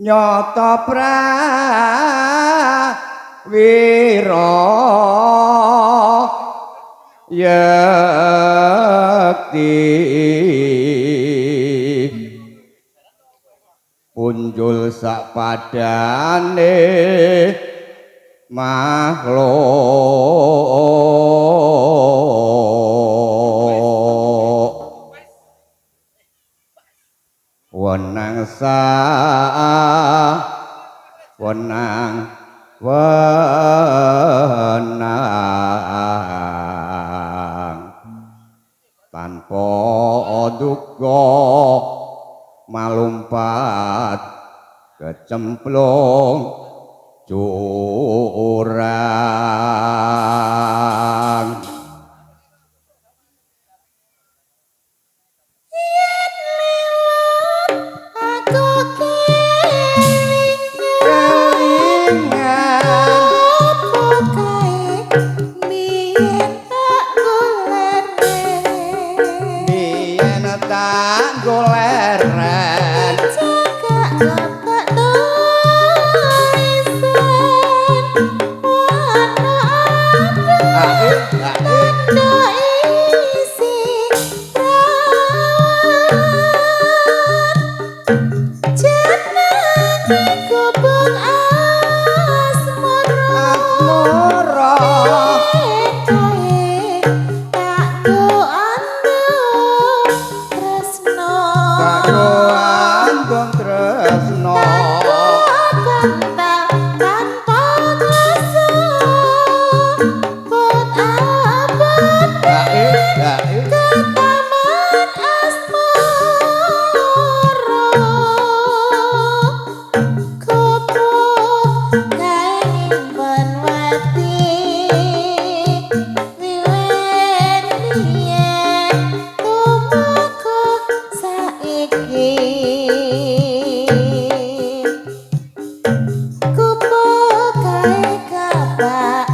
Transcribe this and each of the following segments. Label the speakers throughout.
Speaker 1: Nyata prawira yekti punjul sapadane makhluk wenang sa wenang wenang tanpa duka malumpat kecemplung jurang.
Speaker 2: Yen liwat aku kelingan, opo kae biyen tak goleren,
Speaker 1: biyen tak goleren,
Speaker 2: cakak gabak tulisan warna abang tanda isi rawan, jenenge gubuk asmara,
Speaker 1: asmara
Speaker 2: kae tak go andung tresno,
Speaker 1: tak go andung tresno,
Speaker 2: tanpa bantal tanpa kloso, bot abot ke taman asmara, gubuk kae nyimpen wati wiwit biyen tumeka saiki, gubuk kae kabak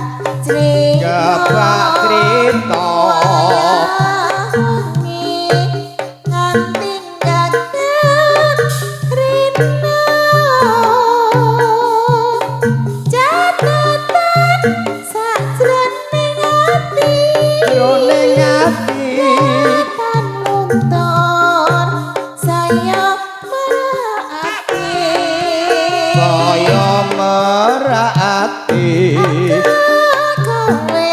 Speaker 2: crita,
Speaker 1: Kebak crita,
Speaker 2: wayah wengi nganti gagat rina, catatan sajroning ati,
Speaker 1: jroning ati,
Speaker 2: datan luntur saya merak ati,
Speaker 1: saya merak ati,
Speaker 2: kowe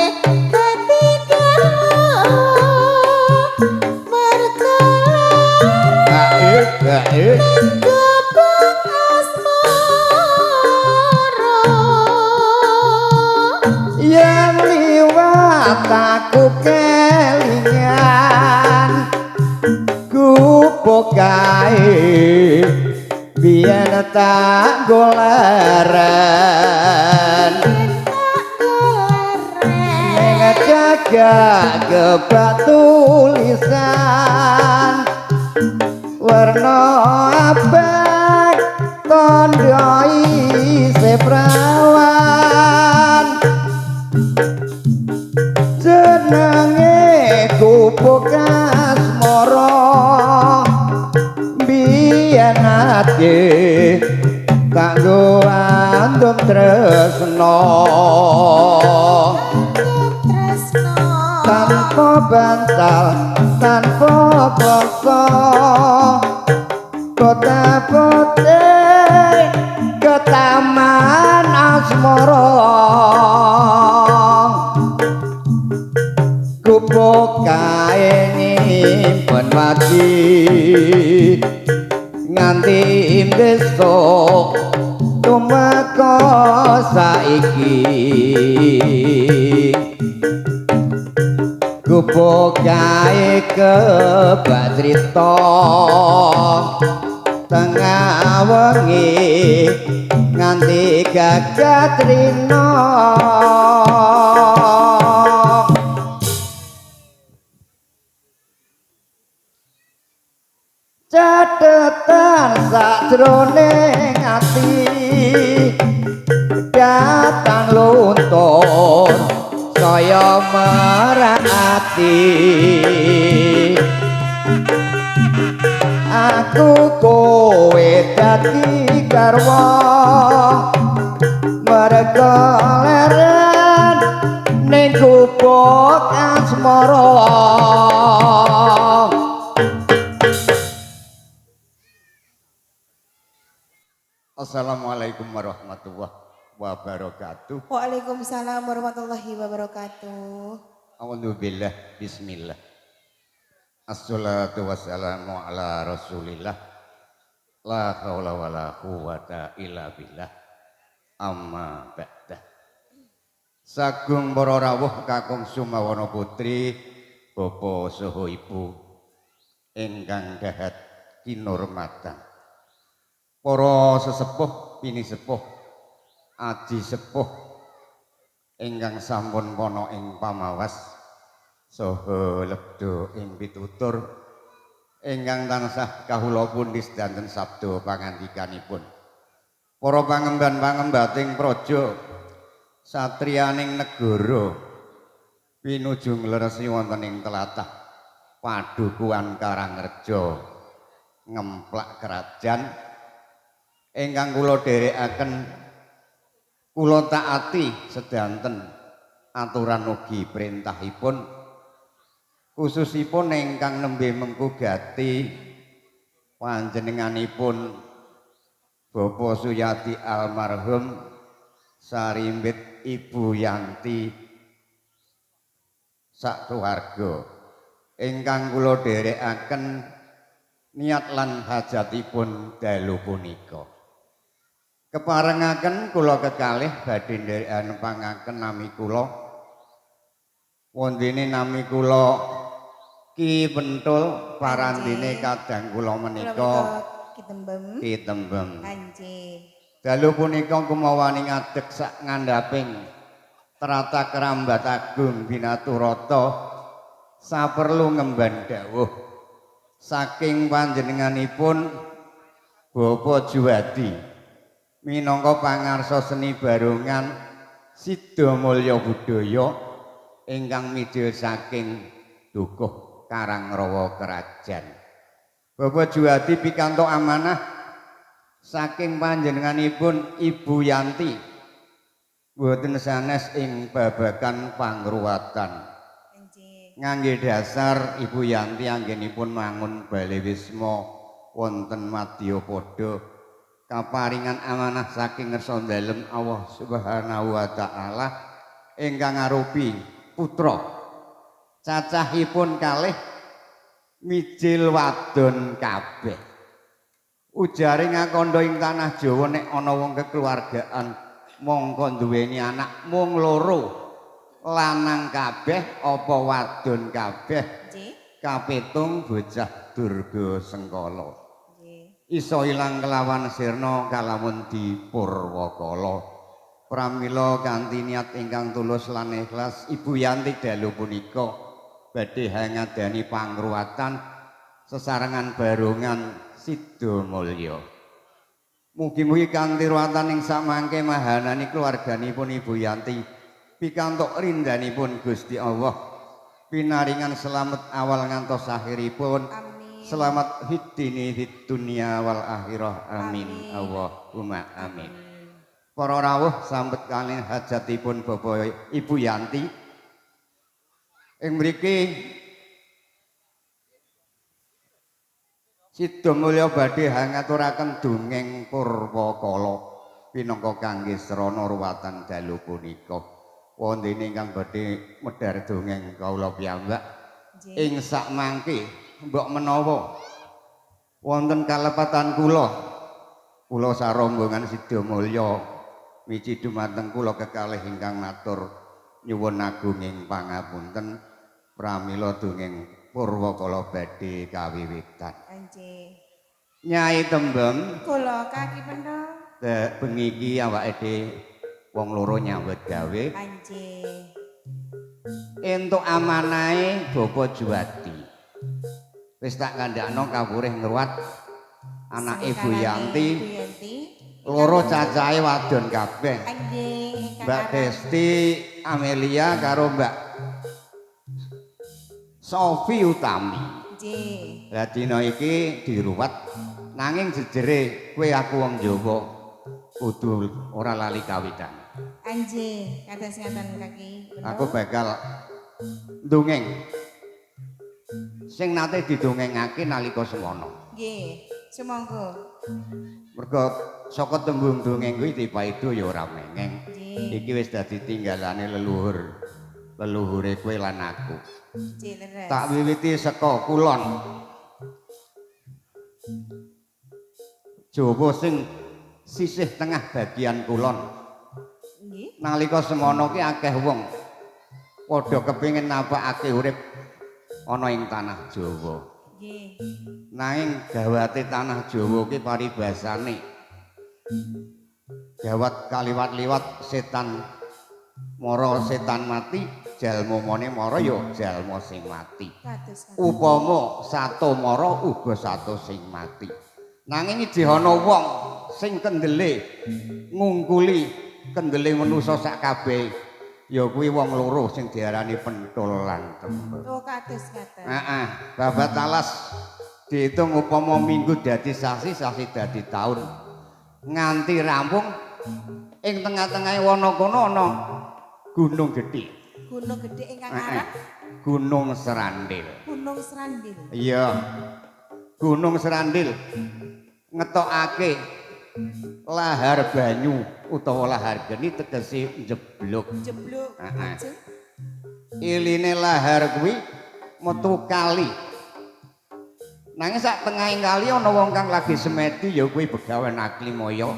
Speaker 2: dadi garwa mergo
Speaker 1: Gae gae
Speaker 2: gubuk asmara.
Speaker 1: Yen liwat aku kelingan gubuk kae biyen tak goleren,
Speaker 2: Tak goleren,
Speaker 1: ning jagak gebak tulisan werna abang tandha isih prawan, jenenge gubuk asmara biyen ati tak nggo andung tresno,
Speaker 2: tresno,
Speaker 1: tanpa bantal tanpa kloso, kota putih ke taman asmara, gubuk kae nyimpen wati nganti besok tumeka saiki, gubuk kae kebak crita tengah wengi nganti gagat rina. Catetan sajroning ati datan luntur saya merak ati. Aku kowe dadi garwa merga leren ning gubuk asmara. Assalamualaikum warahmatullahi wabarakatuh.
Speaker 2: Waalaikumsalam warahmatullahi wabarakatuh.
Speaker 1: A'udzubillah, bismillah. Assalatu wassalamu ala Rasulillah. La haula wala quwata illa billah. Amma ba'da. Sagung para rawuh kakung Sumawana putri, bapak saha ibu ingkang dahat kinurmatan. Para sesepuh, pinisepuh, aji sepuh ingkang sampun pana ing pamawas saha lebda ing pitutur ingkang tansah kawula pundi sedanten sabda pangandikanipun. Para pangemban-pangembating praja satriyaning negara pinuju ngleresi wonten ing tlatah Padukuhan Karangreja Ngemplak Krajan ingkang kula dherekaken kula taati sedanten aturan ugi perintahipun, khususipun ingkang nembe mengku gati panjenenganipun Bapak Suyati almarhum sarimbit Ibu Yanti sak keluarga ingkang kula dherekaken niat lan hajatipun dalu punika. Keparengaken kula kekalih badhe nderekaken pangaken nami kula. Wondene nami kula Ki Penthul, parandene kadang kula menika
Speaker 2: Ki Tembem.
Speaker 1: Ki Tembem.
Speaker 2: Anjih.
Speaker 1: Dalu punika kumawani ngadeg sak ngandhaping tratah kerambat agung binaturata saperlu ngemban dawuh saking panjenenganipun Bapak Juwadi minangka pangarsa seni barongan Sidamulya Budaya ingkang mijil saking Dukuh Karangrawa Krajan. Bapak Juwadi pikantuk amanah saking panjenenganipun Ibu Yanti mboten sanes ing babagan pangruwatan. Ngangge dasar Ibu Yanti anggenipun mangun bale wisma wonten Madyapada kaparingan amanah saking ngersa dalem Allah Subhanahu wa taala ingkang arupi putra cacahipun kalih mijil wadon kabeh. Ujare ngakandha ing tanah Jawa nek ana wong kekeluargaan mongko duweni anak mung loro, lanang kabeh apa wadon kabeh, kapitung bocah Durga Sengkala. Iso ilang kelawan sirna kalamun di purwakala. Pramila kanthi niat ingkang tulus lan ikhlas Ibu Yanti dalu punika badhe ngadani pangruwatan sesarengan barongan Sidamulya. Mugi-mugi kanthi ruwatan ing samangke mahanani keluarganipun Ibu Yanti pikantuk rindanipun Gusti Allah, pinaringan selamat awal ngantos akhiripun.
Speaker 2: Amin.
Speaker 1: Selamat fid-dini fid dunya wal akhirah. Amin. Allahumma amin. Para rawuh sambet kalih hajatipun Bapak Ibu Yanti ing mriki Sidamulya badhe hangaturaken dongeng Purwakala pinangka kangge srana ruwatan dalu punika. Wondene ingkang badhe medhar dongeng kawula piyambak ing sakmangke mbok menawa wonten kalepatan kula, kula sarombongan Sidamulya miji dumateng kula kekalih ingkang matur nyuwun agunging pangapunten pramila dongeng Purwakala badhe kawiwitan. Nyai Tembem
Speaker 2: kula kaki Penthul.
Speaker 1: Bengi iki awake dhewe wong loro nyambut gawe. Entuk amanahe Bapak Juwadi. Wis tak kandhakno kawurih ngruwat anak Ibu Yanti loro cacahe wadon kabeh. Mbak Desti Amelia karo Mbak Sofi Utami.
Speaker 2: Nggih.
Speaker 1: Lah dina iki diruwat nanging jejere kowe aku wong Jawa kudu ora lali kawitan.
Speaker 2: Anjih, kados ngaten Kaki.
Speaker 1: Aku bakal ndongeng. Sing nate didongengake nalika semono.
Speaker 2: Nggih, sumangga.
Speaker 1: Mergo saka tembung dongeng kuwi dipaido ya ora mengeng. Iki wis dadi tinggalane leluhur. Leluhure kowe lan aku.
Speaker 2: Nggih, leres.
Speaker 1: Tak wiwiti saka kulon. Jawa sing sisih tengah bagian kulon.
Speaker 2: Nggih.
Speaker 1: Nalika semono ki akeh wong padha kepengin napakake urip ana ing tanah Jawa.
Speaker 2: Nggih.
Speaker 1: Nanging gawate tanah Jawa ki paribasane gawat kaliwat-liwat setan mara setan mati, jalma mane mara ya jalma sing mati.
Speaker 2: Kados.
Speaker 1: Upama sato mara uga sato sing mati. Nanging ijih ana wong sing kendele ngungkuli kendele manusa sak kabeh ya kuwi wong loro sing diarani Penthul lan Tembem.
Speaker 2: Oh, kados ngaten.
Speaker 1: Heeh, babat alas diitung upama minggu dadi sasi, sasi dadi taun. Nganti rampung ing tengah-tengahe wana kono ana gunung gedhe.
Speaker 2: Gunung gedhe ingkang aran
Speaker 1: Gunung Srandil.
Speaker 2: Gunung Srandil.
Speaker 1: Iya. Gunung Srandil ngetokake lahar banyu utawa lahar geni tegese njeblug.
Speaker 2: Jeblug.
Speaker 1: Heeh. Iline lahar kuwi metu kali. Nanging sak tengahing kali ana wong kang lagi semedi ya kuwi Begawan Aklimaya.
Speaker 2: Oh,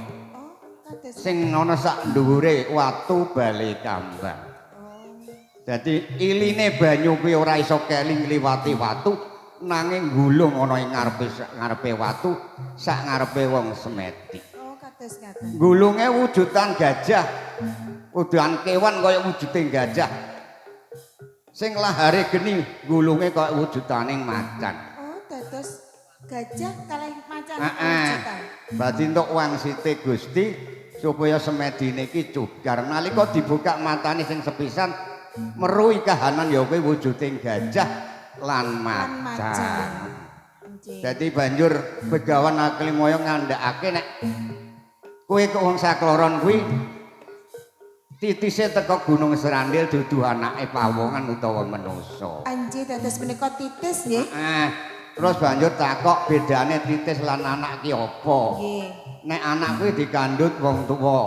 Speaker 2: kados.
Speaker 1: Sing ana sak dhuwure watu bale kambang.
Speaker 2: Oh.
Speaker 1: Dadi iline banyu kuwi ora iso keli ngliwati watu nanging gulung ana ing ngarepe watu sak ngarepe wong semedi.
Speaker 2: Oh, kados ngaten.
Speaker 1: Gulunge wujudan gajah. Wujudan kewan kaya wujude gajah. Sing lahare geni gulunge kaya wujudane macan.
Speaker 2: Oh, dados gajah kalih macan
Speaker 1: Heeh.
Speaker 2: wujudan.
Speaker 1: Berarti entuk wangsite Gusti supaya semedine iki cugar. Nalika dibuka matane sing sepisan meruhi kahanan ya kuwi wujude gajah lan macan.
Speaker 2: Nggih.
Speaker 1: Dadi banjur Begawan Aklimaya ngandhakake nek kowe kok wong sakloron kuwi titise teko Gunung Srandil dudu anake pawongan utawa manusa.
Speaker 2: Anjih, dados menika titis nggih.
Speaker 1: Heeh. Terus banjur takok bedane titis lan anak ki apa?
Speaker 2: Nggih.
Speaker 1: Nek anak kuwi dikandhut wong tuwa.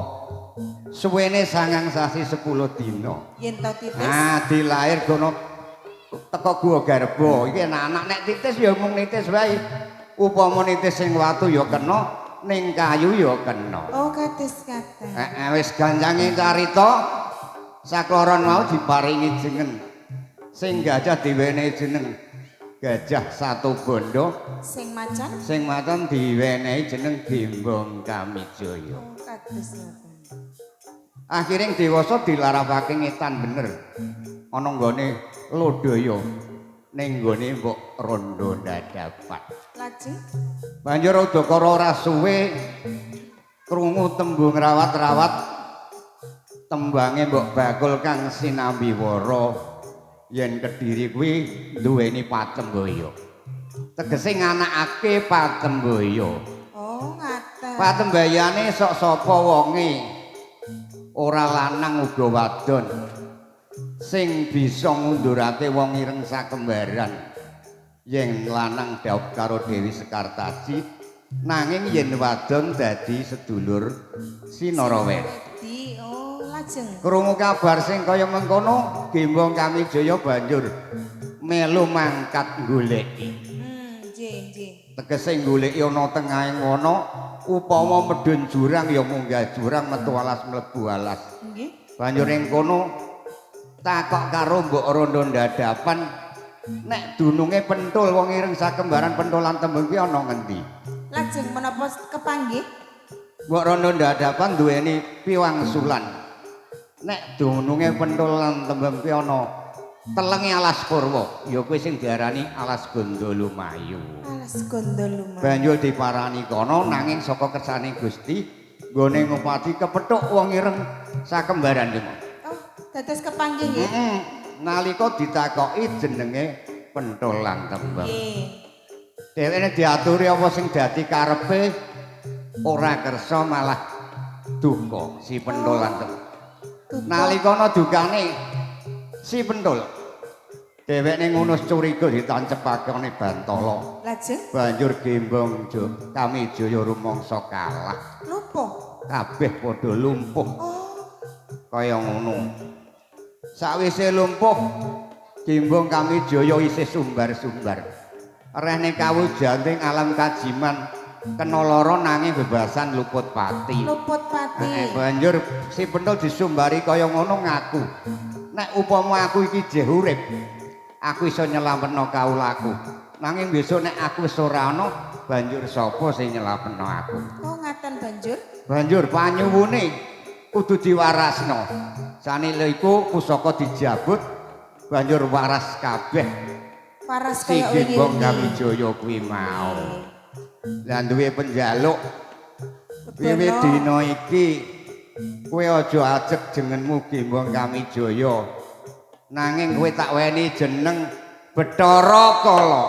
Speaker 1: Suwene 9 sasi 10 dina.
Speaker 2: Yen to titis.
Speaker 1: Ah, dilair gono teko gua garba. Iki anak nek titis ya mung nitis wae. Upama nitis sing watu ya kena, ning kayu ya kena.
Speaker 2: Oh, kados ngaten.
Speaker 1: Heeh, wis ganjange carita sakloron mau diparingi jeneng. Sing gajah diwenehi jeneng Gajah Satu Bondo,
Speaker 2: Sing macan.
Speaker 1: sing macan diwenehi jeneng Gembong Kamijaya.
Speaker 2: Oh, kados ngaten.
Speaker 1: Akhire dewasa dilarapake ngetan bener. Ana nggone Lodaya ning nggone Mbok Rondo Dadapan.
Speaker 2: Lajeng
Speaker 1: Banjur Udakara ora suwe krungu tembung rawat-rawat tembange Mbok Bakul kang sinambi wara yen Kediri kuwi duweni patembaya. Tegese nganakake patembaya.
Speaker 2: Oh, ngaten.
Speaker 1: Patembayane sok sapa wonge? Ora lanang uga wadon sing bisa ngundurake wong ireng sakembaran. Yen lanang dhaup karo Dewi Sekartaji, nanging yen wadon dadi sedulur Sinarawedi.
Speaker 2: Oh, lajeng.
Speaker 1: Krungu kabar sing kaya mengkono, Gembong Kamijaya banjur melu mangkat goleki.
Speaker 2: Nggih, nggih.
Speaker 1: Tegese goleki ana tengahe ngono, upama medhun jurang ya munggah jurang, metu alas mlebu alas.
Speaker 2: Nggih.
Speaker 1: Banjur ing kono takok karo Mbok Rondo Dadapan, nek dununge penthul wong ireng sakembaran penthulan tembung kuwi ana ngendi?
Speaker 2: Lajeng menapa kepanggih?
Speaker 1: Mbok Rondo Dadapan duweni piwangsulan. Nek dununge penthulan tembung kuwi ana telenge alas Purwa, ya kuwi sing diarani alas Gondolumayu.
Speaker 2: Alas Gondolumayu.
Speaker 1: Banjur diparani kono nanging saka kersane Gusti nggone ngupati kepethuk wong ireng sakembaran ki mau.
Speaker 2: Oh, dados kepanggih nggih.
Speaker 1: Heeh. Nalika ditakoki jenenge Penthul lan Tembem.
Speaker 2: Nggih.
Speaker 1: Dheweke diaturi apa sing dadi karepe ora kersa malah duka si Penthul lan Tembem. Nalika ana dukane si Penthul, dheweke ngono curiga ditancepake ana bantala.
Speaker 2: Lajeng
Speaker 1: banjur Gembong Kamijaya rumangsa kalah.
Speaker 2: Lumpuh.
Speaker 1: Kabeh padha lumpuh.
Speaker 2: Oh.
Speaker 1: Kaya ngono. Sawise lumpuh, Gembong Kamijaya isih sumbar-sumbar. Rehne kawujanting alam kajiman kena lara nanging bebasan luput pati.
Speaker 2: Luput pati.
Speaker 1: Banjur si Penthul disumbari kaya ngono ngaku. Nek upama aku iki jeh urip, aku iso nyelametno kawulaku. Nanging besok nek aku wis ora ana, banjur sapa sing nyelametno aku?
Speaker 2: Oh, ngaten banjur.
Speaker 1: Banjur panyuwune kudu diwarasno. Sanile iku pusaka dijabut, banjur waras kabeh.
Speaker 2: Waras
Speaker 1: Si
Speaker 2: kaya wingi.
Speaker 1: Gembong Kamijaya kuwi mau. Lah duwe penjaluk wiwit dina iki kowe aja ajeg jenengmu Gembong Kamijaya. Nanging kowe tak weni jeneng Bathara Kala.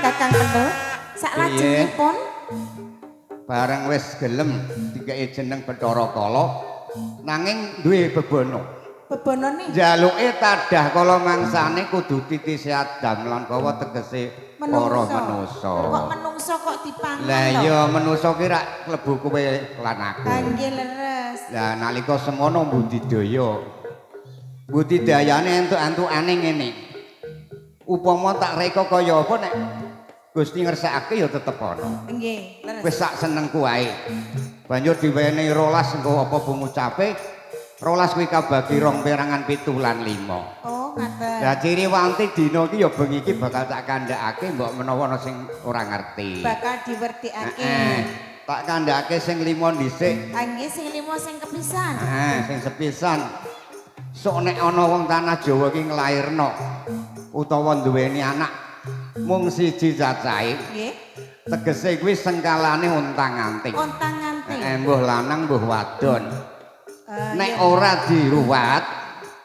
Speaker 2: Kakang Penthul, saklajengipun
Speaker 1: bareng wis gelem dikeki jeneng Bathara Kala nanging duwe bebana.
Speaker 2: Bebanane?
Speaker 1: Njaluke tadah kala mangsane kudu titise Adam lan Hawa tegese para manusa.
Speaker 2: Kok menungso kok dipangan?
Speaker 1: Lah iya manusa ki rak klebu kowe lan aku.
Speaker 2: Ha nggih leres.
Speaker 1: Lah nalika semono budidaya. Budidayane entuk-entukane ngene. Upama tak reka kaya apa nek Gusti ngersakake ya tetep ana.
Speaker 2: Nggih, leres.
Speaker 1: Wis sak senengku wae. Banjur diwenehi 12 engko apa pengucape? 12 kuwi kabagi rong perangan 7 lan 5.
Speaker 2: Oh, ngaten.
Speaker 1: Lah ciri wanti dina iki ya bengi iki bakal tak kandhakake mbok menawa ana sing ora ngerti.
Speaker 2: Bakal diwertikake.
Speaker 1: Heeh. Tak kandhakake sing 5 dhisik.
Speaker 2: Ha nggih sing 5 sing kepisan.
Speaker 1: Heeh, sing sepisan. Sok nek ana wong tanah Jawa iki nglairno utawa duweni anak mung siji cacahe.
Speaker 2: Nggih.
Speaker 1: Tegese kuwi sengkalane ontang-anting.
Speaker 2: Ontang-anting.
Speaker 1: Heeh, mbuh lanang mbuh wadon. Nek ora diruwat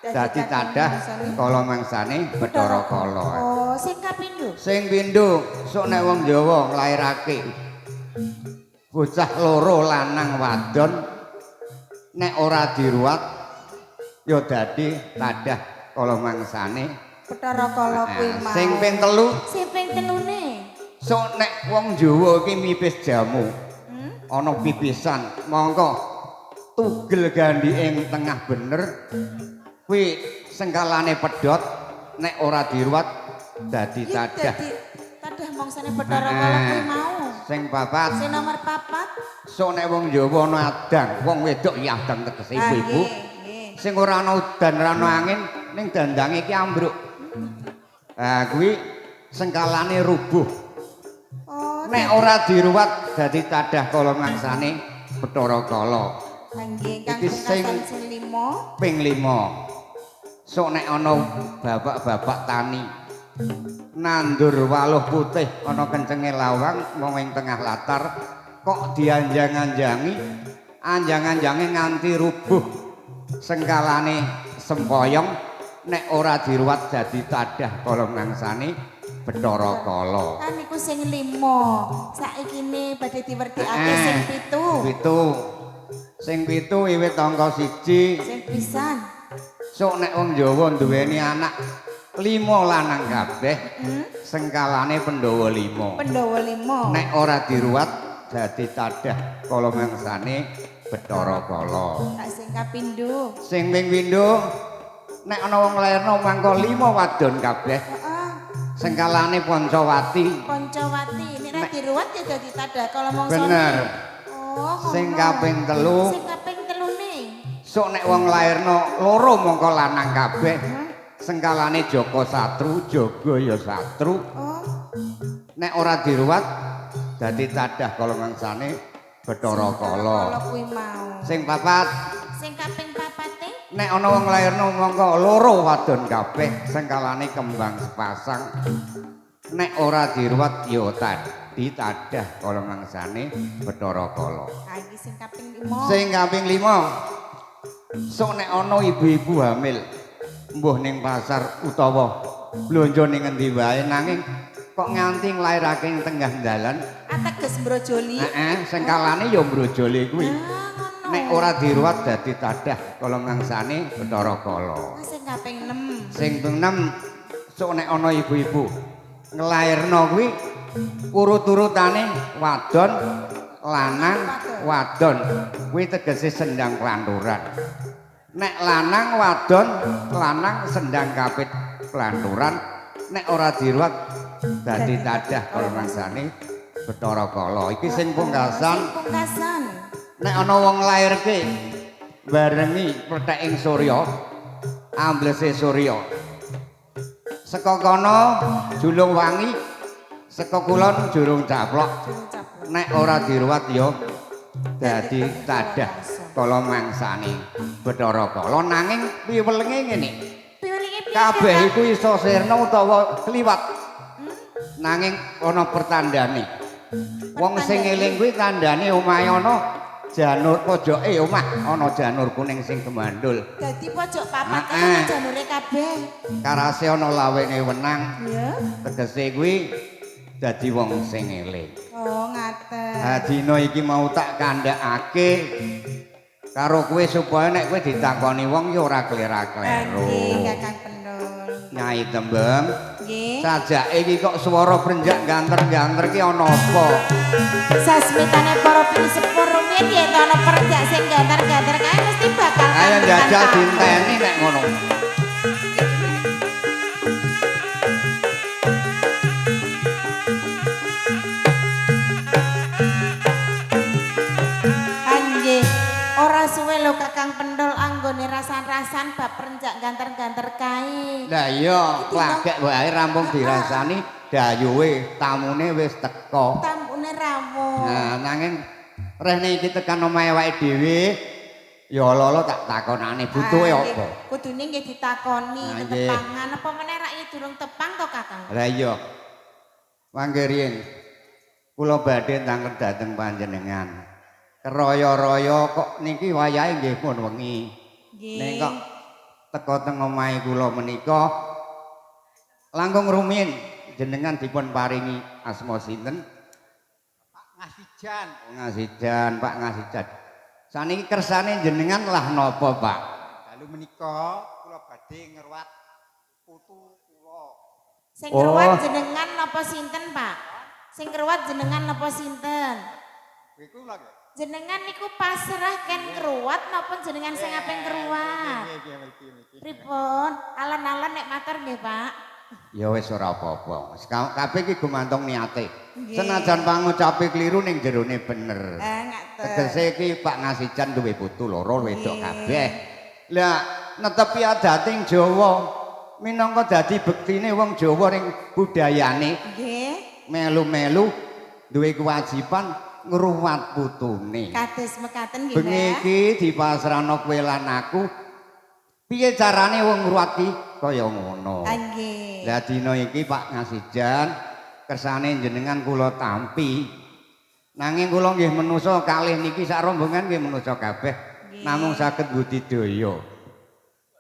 Speaker 1: dadi tadah kala mangsane Bathara Kala.
Speaker 2: Oh, sing kapindho.
Speaker 1: Sing pindho, sok nek wong Jawa nglairake bocah loro lanang wadon nek ora diruwat ya dadi tadah kala mangsane
Speaker 2: Bathara Kala kuwi mau.
Speaker 1: Sing ping telu,
Speaker 2: sing ping telune.
Speaker 1: Sok nek wong Jawa iki mipis jamu. Ana pipisan, mongko tugel gandhi ing tengah bener kuwi sengkalane pedhot nek ora diruwat dadi tadah.
Speaker 2: Dadi tadah mangsane Bathara Kala kuwi mau.
Speaker 1: Sing papat.
Speaker 2: Sing nomor 4.
Speaker 1: Sok nek wong Jawa ana adang, wong wedok ya adang tegese ibu-ibu. Sing ora ana udan ora ana angin ning dandange iki ambruk. Lah kuwi sengkalane rubuh.
Speaker 2: Oh,
Speaker 1: nek ora diruwat dadi tadah kala mangsane Bathara Kala.
Speaker 2: Nggih, kang
Speaker 1: sing
Speaker 2: 5.
Speaker 1: Ping 5. Sok nek ana bapak-bapak tani nandur waluh putih ana kencenge lawang mung ing tengah latar kok dianjang-anjangi, anjang-anjange nganti rubuh sengkalane sempoyong nek ora diruwat dadi tadah kala mangsane Bathara Kala.
Speaker 2: Kan niku sing 5. Saikine badhe diwertikake sing 7.
Speaker 1: 7. Sing 7 wiwit angka 1.
Speaker 2: Sing pisan.
Speaker 1: Sok nek wong Jawa duweni anak 5 lanang kabeh, sengkalane Pandhawa 5.
Speaker 2: Pandhawa 5.
Speaker 1: Nek ora diruwat dadi tadah kala mangsane Bathara Kala.
Speaker 2: Tak sing kapindho.
Speaker 1: Sing ping pindho nek ana wong lairno mangko 5 wadon kabeh.
Speaker 2: Heeh.
Speaker 1: Sengkalane Pancawati.
Speaker 2: Pancawati nek ora diruwat ya dadi tadah kala mangsane.
Speaker 1: Bener.
Speaker 2: Oh,
Speaker 1: sing kaping 3.
Speaker 2: Sing kaping 3-ne.
Speaker 1: Sok nek wong lairno loro mongko lanang kabeh. Sengkalane Joko Satru, Jogo ya Satru.
Speaker 2: Oh.
Speaker 1: Nek ora diruwat dadi tadah kala mangsane Bathara Kala.
Speaker 2: Kala kuwi mau.
Speaker 1: Sing papat.
Speaker 2: Sing kaping papate.
Speaker 1: Nek ana wong lairno mongko loro wadon kabeh, sengkalane kembang sepasang. Nek ora diruwat ya Dadi tadah kala mangsane Bathara Kala.
Speaker 2: Ha iki sing kaping 5.
Speaker 1: Sing kaping 5. Sok nek ana ibu-ibu hamil mbuh ning pasar utawa blonjo ning endi wae nanging kok nganti nglairake ing tengah dalan
Speaker 2: ateges mbrojoli.
Speaker 1: Heeh, sing kalane ya mbrojoli kuwi. Nek ora diruwat dadi tadah kala mangsane Bathara Kala.
Speaker 2: Sing kaping 6.
Speaker 1: Sing ping 6 sok nek ana ibu-ibu nglairno kuwi urut-urutane wadon lanang wadon kuwi tegese sendang klanturan. Nek lanang wadon lanang sendang kapit klanturan nek ora diruwat dadi tadah kala mangsane Bathara Kala. Iki sing pungkasan.
Speaker 2: Pungkasan.
Speaker 1: Nek ana wong lairke barengi pletheking surya, amblese surya. Saka kono julung wangi, saka kulon jurung caplok. Nek ora diruwat ya dadi tadah kala mangsane Bathara Kala. Nanging piwelenge ngene.
Speaker 2: Piwelenge piye?
Speaker 1: Kabeh iku iso sirna utawa kliwat. Nanging ana pertandane. Wong sing eling kuwi tandane omahe ana janur pojoke omah ana janur kuning sing gemandul.
Speaker 2: Dadi pojok papat ana janure kabeh.
Speaker 1: Karase ana lawene wenang.
Speaker 2: Iya.
Speaker 1: Tegese kuwi dadi wong sing eling.
Speaker 2: Oh, ngaten.
Speaker 1: Ha dina iki mau tak kandhakake karo kowe supaya nek kowe ditakoni wong ya ora klera-kleru.
Speaker 2: Nggih, Kakang Pendul.
Speaker 1: Nyai Tembeng.
Speaker 2: Nggih.
Speaker 1: Sajake iki kok swara prenjak ganter-ganter ki ana apa?
Speaker 2: Sasmitane para pinisepuh rumiyin yen ana prenjak sing ganter-ganter kae mesti bakal
Speaker 1: ayo njajal dinteni nek ngono.
Speaker 2: Nggih, ora suwe lho Kakang Pendul anggone rasan-rasan bab prenjak ganter-ganter kae.
Speaker 1: Lah iya, lagek wae rampung dirasani dayuwe tamune wis teko.
Speaker 2: Tamune rawuh.
Speaker 1: Nah, nanging rehne iki tekan omahe awake dhewe ya lolo tak takonane butuhe apa.
Speaker 2: Kudune nggih ditakoni tetepangan apa meneh rak ya durung tepang to Kakang.
Speaker 1: Lah iya. Mangke riyin kula badhe tanglet dhateng panjenengan. Keraya-raya kok niki wayahe nggih pun wengi.
Speaker 2: Nggih.
Speaker 1: Ning kok teko teng omahe kula menika langkung rumiyin jenengan dipun paringi asma sinten?
Speaker 3: Pak Ngasijan.
Speaker 1: Oh, Ngasijan, Pak Ngasijan. Saniki kersane jenengan lah napa, Pak?
Speaker 3: Dalu menika kula badhe ngruwat putu kula.
Speaker 2: Sing ngruwat jenengan napa sinten, Pak? Sing ngruwat jenengan napa sinten?
Speaker 3: Kuwi kula nggih.
Speaker 2: Jenengan niku pasrah ken ngruwat napa jenengan sing ape ngruwat? Pripun? Alon-alon nek matur nggih, Pak.
Speaker 1: Ya wis ora apa-apa. Kabeh iki gumantung niate. Senajan pangucape kliru ning jerone bener. Tegese iki Pak Ngasijan duwe putu loro wedok kabeh. Lah netepi adating Jawa minangka dadi bektine wong Jawa ning budayane.
Speaker 2: Nggih.
Speaker 1: Melu-melu duwe kewajiban ngruwat putune.
Speaker 2: Kados mekaten nggih.
Speaker 1: Bengi iki dipasrahno kowe lan aku. Piye carane wong ngruwat ki kaya ngono.
Speaker 2: Nggih.
Speaker 1: Lah dina iki Pak Ngasijan kersane jenengan kula tampi. Nanging kula nggih menusa kalih niki sak rombongan nggih menusa kabeh namung saged budidaya.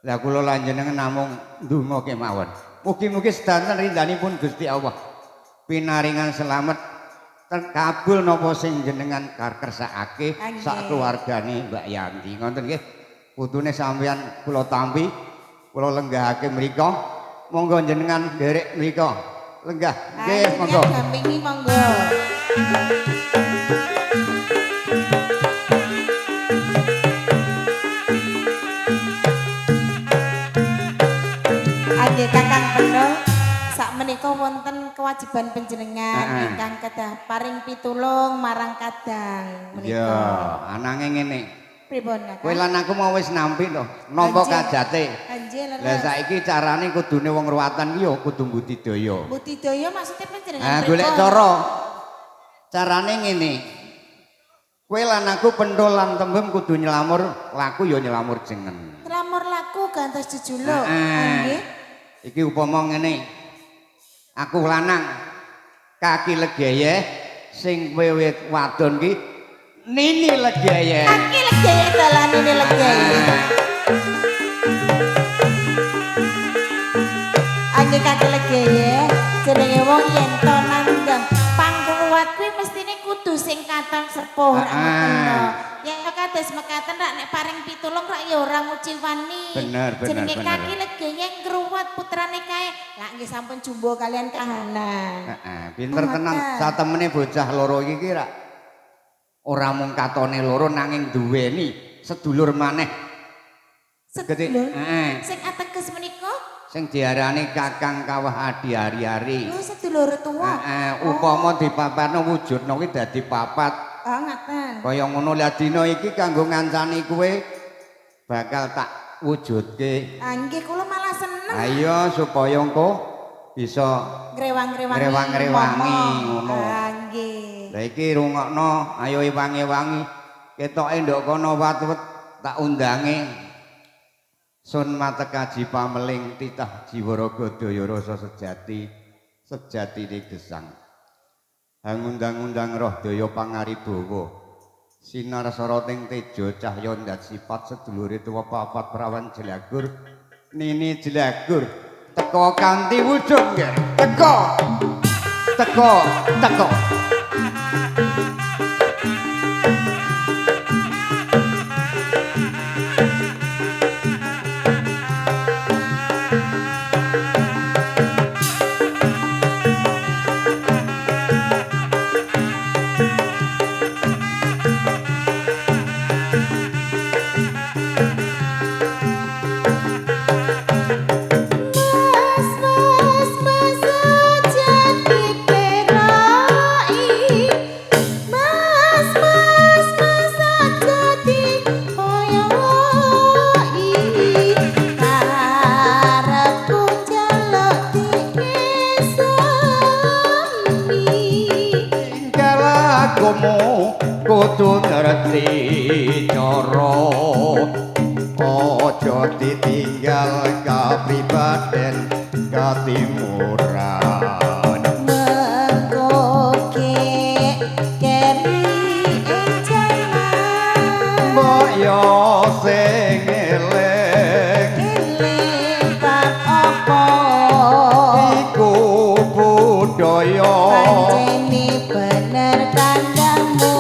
Speaker 1: Lah kula lan jenengan namung ndonga kemawon. Mugi-mugi sedanten ridhanipun Gusti Allah. Pinaringan selamat terkabul napa sing jenengan kersakake sak keluargane Mbak Yanti. Ngoten nggih. Putune sampeyan kula tampi, kula lenggahake mriku. Monggo jenengan nderek mriku. Lenggah. Nggih, monggo.
Speaker 2: Dampingi monggo. Nggih Kakang Pendul, sakmenika wonten kewajiban panjenengan ingkang kedah paring pitulung marang kadang menika.
Speaker 1: Iya, ananging ngene.
Speaker 2: Pripun Kakang?
Speaker 1: Kowe lan aku mau wis nampi to, nampa kajate.
Speaker 2: Lah
Speaker 1: saiki carane kudune wong ruwatan ki ya kudu budidaya.
Speaker 2: Budidaya maksudnya panjenengan
Speaker 1: pripun? Golek cara. Carane ngene. Kowe lan aku penthul lan tembem kudu nyelamur laku ya nyelamur jeneng.
Speaker 2: Nyelamur laku gantos jejuluk. Nggih.
Speaker 1: Iki upama ngene. Aku lanang kaki legeye, Sing kowe wadon ki Nini Legeye.
Speaker 2: Kaki Legeye dalan Nini Legeye. Angge kaki Legeye jenenge wong yen to nandang pangruwat kuwi mestine kudu sing katon sepuh ra ngoten to. Ya kados mekaten rak nek paring pitulung rak ya ora nguciwani.
Speaker 1: Bener, bener,
Speaker 2: jenenge
Speaker 1: bener.
Speaker 2: Kaki Legeye ngruwat putrane kae. Lah nggih sampun jumbo kalian kahanan.
Speaker 1: Heeh, pinter tenan satemene bocah loro iki rak ora mung katone loro nanging duweni sedulur maneh.
Speaker 2: Sedulur?
Speaker 1: Heeh.
Speaker 2: Sing ateges menika
Speaker 1: sing diarani Kakang Kawah Adi Ari-ari.
Speaker 2: Oh, sedulur tuwa.
Speaker 1: Heeh, upama dipapatno wujudno kuwi dadi papat.
Speaker 2: Ah, ngaten.
Speaker 1: Kaya ngono lah dina iki kanggo ngancani kowe bakal tak wujudke.
Speaker 2: Ah, nggih kula malah seneng.
Speaker 1: Ayo supaya engko bisa
Speaker 2: ngrewang-rewangi.
Speaker 1: Ngrewang-rewangi ngono.
Speaker 2: Ah, nggih.
Speaker 1: Lah iki rungokno, ayo ewangi-ewangi. Ketoke ndok kono watwet tak undange. Sun matekaji pameling titah jiwa raga daya rasa sejati sejatine gesang. Hangundang-undang roh daya pangaribawa. Sinar soroting tejo cahya ndat sifat sedulure tuwa papat prawan jelagur Nini Jelagur teko kanthi wujud nggih. Teko. Teko, teko. Kudu ngerti cara aja ditinggal kapribaden katimuran
Speaker 2: mengko keri ing jaman
Speaker 1: mbok yo sing eling
Speaker 2: eling bab apa
Speaker 1: iku budaya
Speaker 2: pancene bener kandhamu.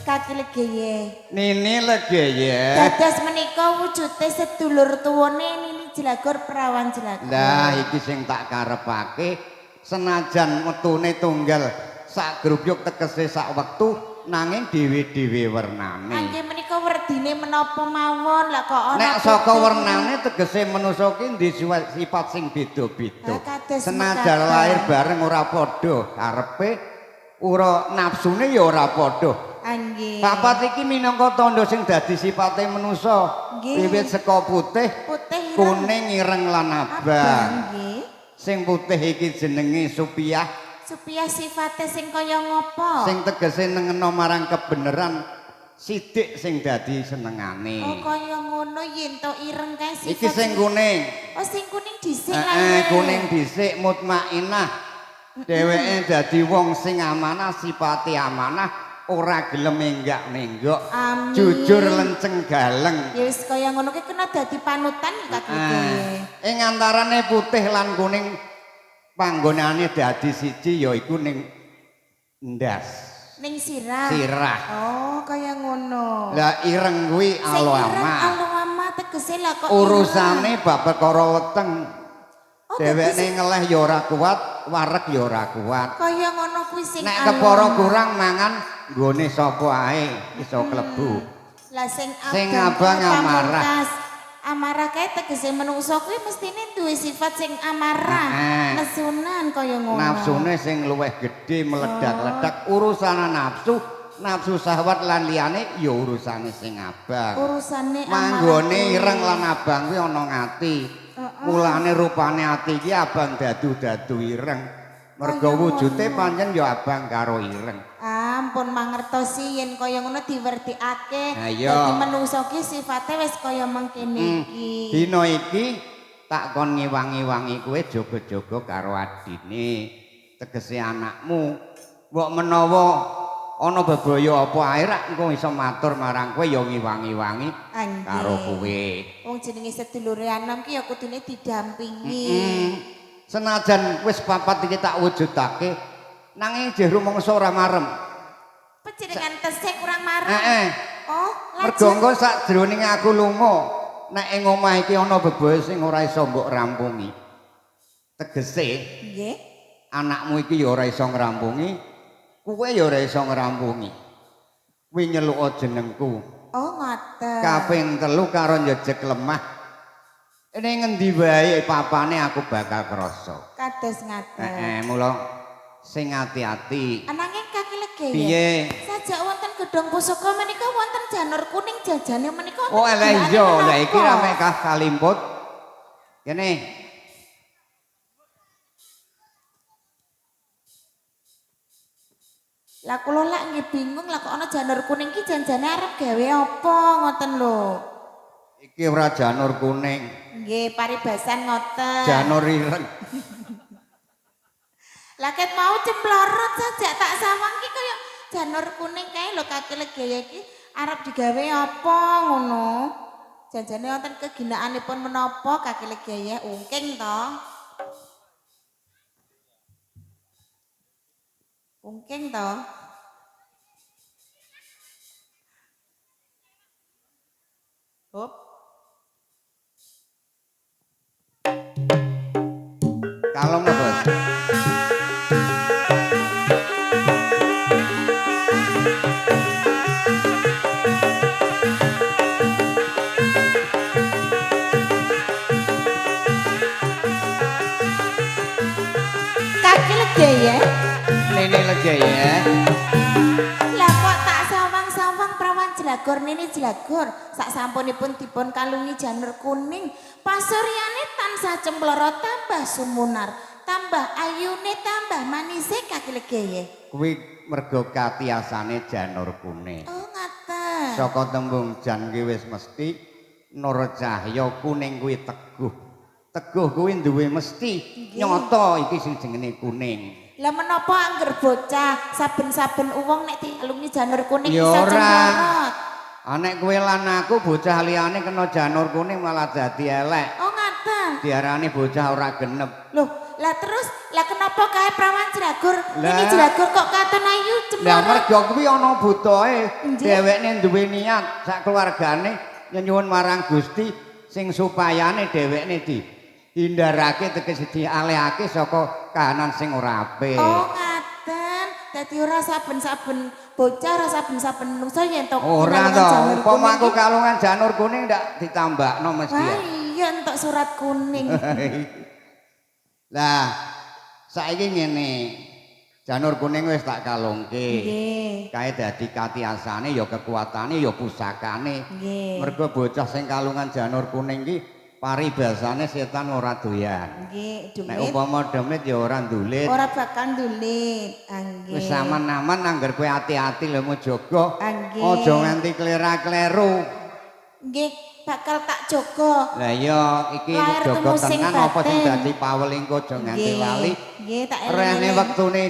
Speaker 2: Kaki Legeye
Speaker 1: Nini Legeye
Speaker 2: dados menika wujude sedulur tuwane Nini Jelagur Prawan Jelagur.
Speaker 1: Lah iki sing tak karepake senajan metune tunggal sak grubyuk tegese sak wektu nanging dhewe-dhewe wernane.
Speaker 2: Angge menika werdine menapa mawon lah kok ana
Speaker 1: nek saka wernane tegese manusa ki duwe sifat sing beda-beda. Senajan lahir bareng ora padha karepe, ora nafsune ya ora padha.
Speaker 2: Angge.
Speaker 1: Papat iki minangka tandha sing dadi sifate manusa. Wiwit saka putih,
Speaker 2: putih,
Speaker 1: kuning, ireng lan abang.
Speaker 2: Nggih.
Speaker 1: Sing putih iki jenenge Supiah.
Speaker 2: Supiah sifate sing kaya ngopo?
Speaker 1: Sing tegese nengeno marang kebeneran sidik sing dadi senengane.
Speaker 2: Oh kaya ngono yen to ireng kae sifat.
Speaker 1: Iki sing kuning.
Speaker 2: Oh sing kuning dhisik lah.
Speaker 1: Kuning dhisik mutmainah. Dheweke dadi wong sing amanah, sifate amanah. Ora gelem menggak-menggok, jujur lenceng galeng.
Speaker 2: Ya wis kaya ngono ki kena dadi panutan iki Kaki.
Speaker 1: Ing antarane putih lan kuning panggonane dadi siji yaiku ning ndas.
Speaker 2: Ning sirah.
Speaker 1: Sirah.
Speaker 2: Oh, kaya ngono.
Speaker 1: Lah ireng kuwi alama.
Speaker 2: Alama tegese lah kok
Speaker 1: urusane bab perkara weteng. Dheweke ngeleh ya ora kuat, wareg ya ora kuat.
Speaker 2: Kaya ngono kuwi sing
Speaker 1: nek kepara kurang mangan nggone sapa ae iso klebu.
Speaker 2: Lah sing
Speaker 1: abang amarah.
Speaker 2: Amarah kae tegese menungso kuwi mestine duwe sifat sing amarah, nesunan kaya ngono.
Speaker 1: Nafsune sing luwih gedhe meledak-ledak urusane nafsu, nafsu syahwat lan liyane ya urusane sing abang.
Speaker 2: Urusane amarah.
Speaker 1: Manggone ireng lan abang kuwi ana ngati. Mulane rupane ati iki abang dadu-dadu ireng. Mergo wujude pancen ya abang karo ireng.
Speaker 2: Ampun mangertosi yen kaya ngono diwerdikake. Dadi menungso ki sifate wis kaya mengkene iki.
Speaker 1: Dina iki tak kon ngewangi-wangi kowe jaga-jaga karo adine. Tegese anakmu. Mbok menawa ana bebaya apa ae rak engko iso matur marang kowe ya ngiwangi-wangi karo kowe.
Speaker 2: Wong jenenge sedulure anom ki ya kudune didampingi.
Speaker 1: Senajan wis papat iki tak wujudake nanging jeh rumangsa ora marem.
Speaker 2: Panjenengan tesih kurang marem.
Speaker 1: Heeh.
Speaker 2: Oh,
Speaker 1: mergo engko sakjroning aku lunga nek ing omah iki ana bebaya sing ora iso mbok rampungi. Tegese
Speaker 2: nggih,
Speaker 1: anakmu iki ya ora iso ngrampungi, kowe ya ora iso ngrampungi. Kuwi nyeluka jenengku.
Speaker 2: Oh, ngoten.
Speaker 1: Kaping telu karo njejeg lemah. Ning ngendi wae papane aku bakal krasa.
Speaker 2: Kados ngaten.
Speaker 1: Heeh, mula sing ati-ati.
Speaker 2: Ananging kaki lege ya.
Speaker 1: Piye?
Speaker 2: Sajak wonten gedhong pusaka menika wonten janur kuning jajane menika.
Speaker 1: Oh, eleh iya, lha iki rame kah kalimput. Kene.
Speaker 2: Lah kula lak nggih bingung lah kok ana janur kuning ki janjane arep gawe apa ngoten lho.
Speaker 1: Iki ora janur kuning.
Speaker 2: Nggih, paribasan ngoten.
Speaker 1: Janur ireng.
Speaker 2: Lah ket mau cemplorot sajak tak sawang ki kaya janur kuning kae lho kaki legeye iki arep digawe apa ngono. Janjane wonten keginaanipun menapa kaki legeye ungking to. Ungking to. Hop.
Speaker 1: Kalem lho, Bos.
Speaker 2: Kaki legeye.
Speaker 1: Nene legeye.
Speaker 2: Lah kok tak sawang-sawang prawan jlagor nene jlagor sak sampunipun dipun kalungi janur kuning pasuryane tansah cemploro tambah sumunar tambah ayune tambah manise kaki legeye.
Speaker 1: Kuwi mergo katiasane janur kuning.
Speaker 2: Oh ngaten.
Speaker 1: Saka tembung jan ki wis mesti nur cahya kuning kuwi teguh. Teguh kuwi duwe mesti nyata iki sing jenenge kuning.
Speaker 2: Lah menapa angger bocah saben-saben wong nek dikalungi janur kuning
Speaker 1: ya
Speaker 2: iso cemplorot.
Speaker 1: Ah nek kowe lan aku bocah liyane kena janur kuning malah dadi elek.
Speaker 2: Oh ngaten.
Speaker 1: Diarani bocah ora genep.
Speaker 2: Loh, lah terus lah kenapa kae prawan jlagor? Ini jlagor kok katon ayu cemplorot.
Speaker 1: Lah mergo kuwi ana butohe, dhewekne duwe niat sak keluargane nyenyuwun marang Gusti sing supayane dhewekne di hindarake tegese dialehake saka kahanan sing ora apik.
Speaker 2: Oh ngaten. Dadi ora saben-saben bocah ora saben-saben menungso yen to
Speaker 1: ora to. Upama aku kalungan janur kuning ndak ditambakno mesti.
Speaker 2: Wah iya entuk surat kuning.
Speaker 1: Lah saiki ngene. Janur kuning wis tak kalungke.
Speaker 2: Nggih.
Speaker 1: Kae dadi katiasane ya kekuatane ya pusakane.
Speaker 2: Nggih.
Speaker 1: Mergo bocah sing kalungan janur kuning ki paribasane setan ora doyan.
Speaker 2: Nggih, demit.
Speaker 1: Nek upama demit ya ora ndulit.
Speaker 2: Ora bakal ndulit. Nggih.
Speaker 1: Wis aman-aman angger kowe ati-ati lho mu jaga.
Speaker 2: Nggih.
Speaker 1: Aja nganti klera-kleru.
Speaker 2: Nggih, bakal tak jaga.
Speaker 1: Lah iya iki jaga tenan apa sing dadi paweling kok aja nganti lali.
Speaker 2: Nggih, tak eling.
Speaker 1: Rene wektune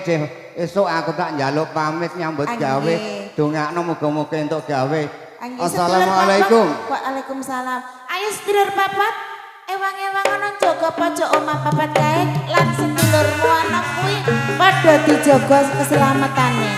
Speaker 1: esuk aku tak njaluk pamit nyambut gawe. Dongakno muga-muga entuk gawe. Assalamualaikum.
Speaker 2: Waalaikumsalam. Ayo sedulur papat, ewang-ewang ana jaga pojok omah papat kae lan sedulurmu anak kuwi padha dijaga keselamatane.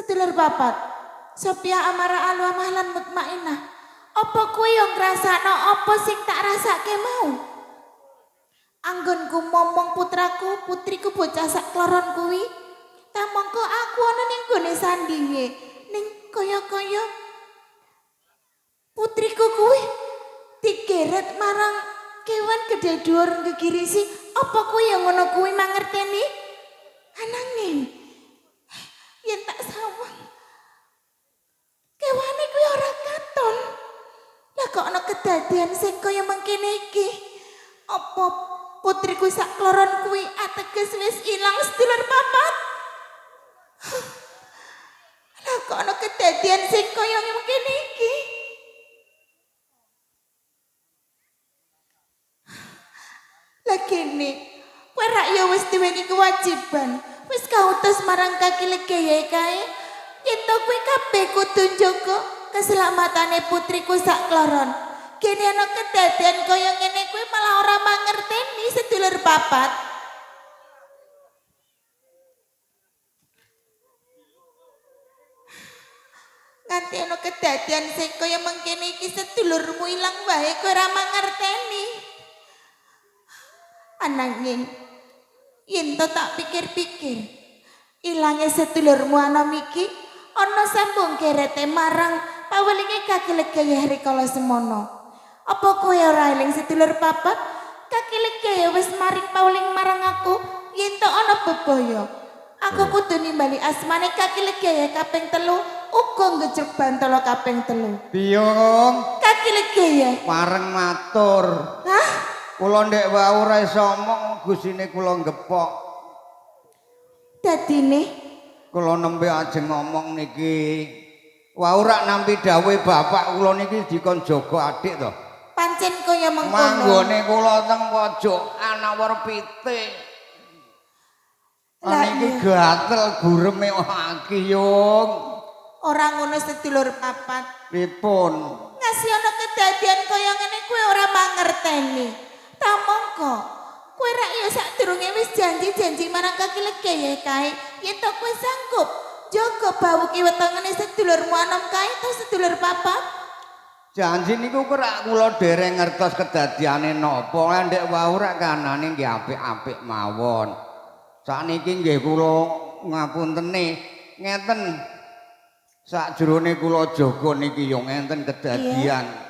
Speaker 2: Sedulur papat, Sophia Amara Alwa Mahlan Mutmainah. Apa kuwi yo ngrasakno apa sing tak rasake mau? Anggonku momong putraku, putriku bocah sak kloron kuwi, ta mongko aku ana ning gone sandinge, ning kaya-kaya putriku kuwi digeret marang kewan gedhe dhuwur ngegirisi. Apa kuwi ya ngono kuwi mangerteni? Ananging yen tak sawang kewane kuwi ora katon. Lah kok ana kedadian sing kaya mengkene iki? Apa putriku sak kloron kuwi ateges wis ilang sedulur papat? Lah kok ana kedadian sing kaya mengkene iki? Lah kene kowe rak ya wis duweni kewajiban, wis kautus marang kaki legeye kae. Yen to kowe kabeh kudu njaga keselamatane putriku sak kloron. Kene ana kedadian kaya ngene kuwi malah ora mangerteni sedulur papat. Nganti ana kedadian sing kaya mengkene iki sedulurmu ilang wae kowe ora mangerteni. Ananging yen to tak pikir-pikir, ilange sedulurmu anom iki ana sambung kerete marang pawelinge kaki legaya rikala semono. Apa kowe ora eling sedulur papat? Kaki legaya wis maring paweling marang aku yen to ana bebaya. Aku kudu nimbali asmane kaki legaya kaping 3 uga ngejruk bantala kaping 3.
Speaker 1: Biyung
Speaker 2: kaki legaya
Speaker 1: pareng matur.
Speaker 2: Hah?
Speaker 1: Kula ndek wau ora iso omong gusine kula ngepok.
Speaker 2: Dadine
Speaker 1: kula nembe ajeng ngomong niki. Wau rak nampi dawuhe bapak kula niki dikon jaga adik to.
Speaker 2: Pancen kaya mengkono.
Speaker 1: Manggone kula teng pojokan awor pitik. Lah niki gatel gureme aki yung.
Speaker 2: Ora ngono sedulur papat.
Speaker 1: Pripun?
Speaker 2: Ngasih ana kedadian kaya ngene kowe ora mangerteni. Ta mongko kowe rak ya sadurunge wis janji-janji marang kaki legeye kae, yen to kowe sanggup jaga bau kiwetengene sedulurmu anom kae to sedulur papat.
Speaker 1: Janji niku rak kula dereng ngertos kedadiane napa, ndek wau rak kanane nggih apik-apik mawon. Sakniki nggih kula ngapuntene ngeten. Sakjroning kula jaga niki yo ngenten kedadian.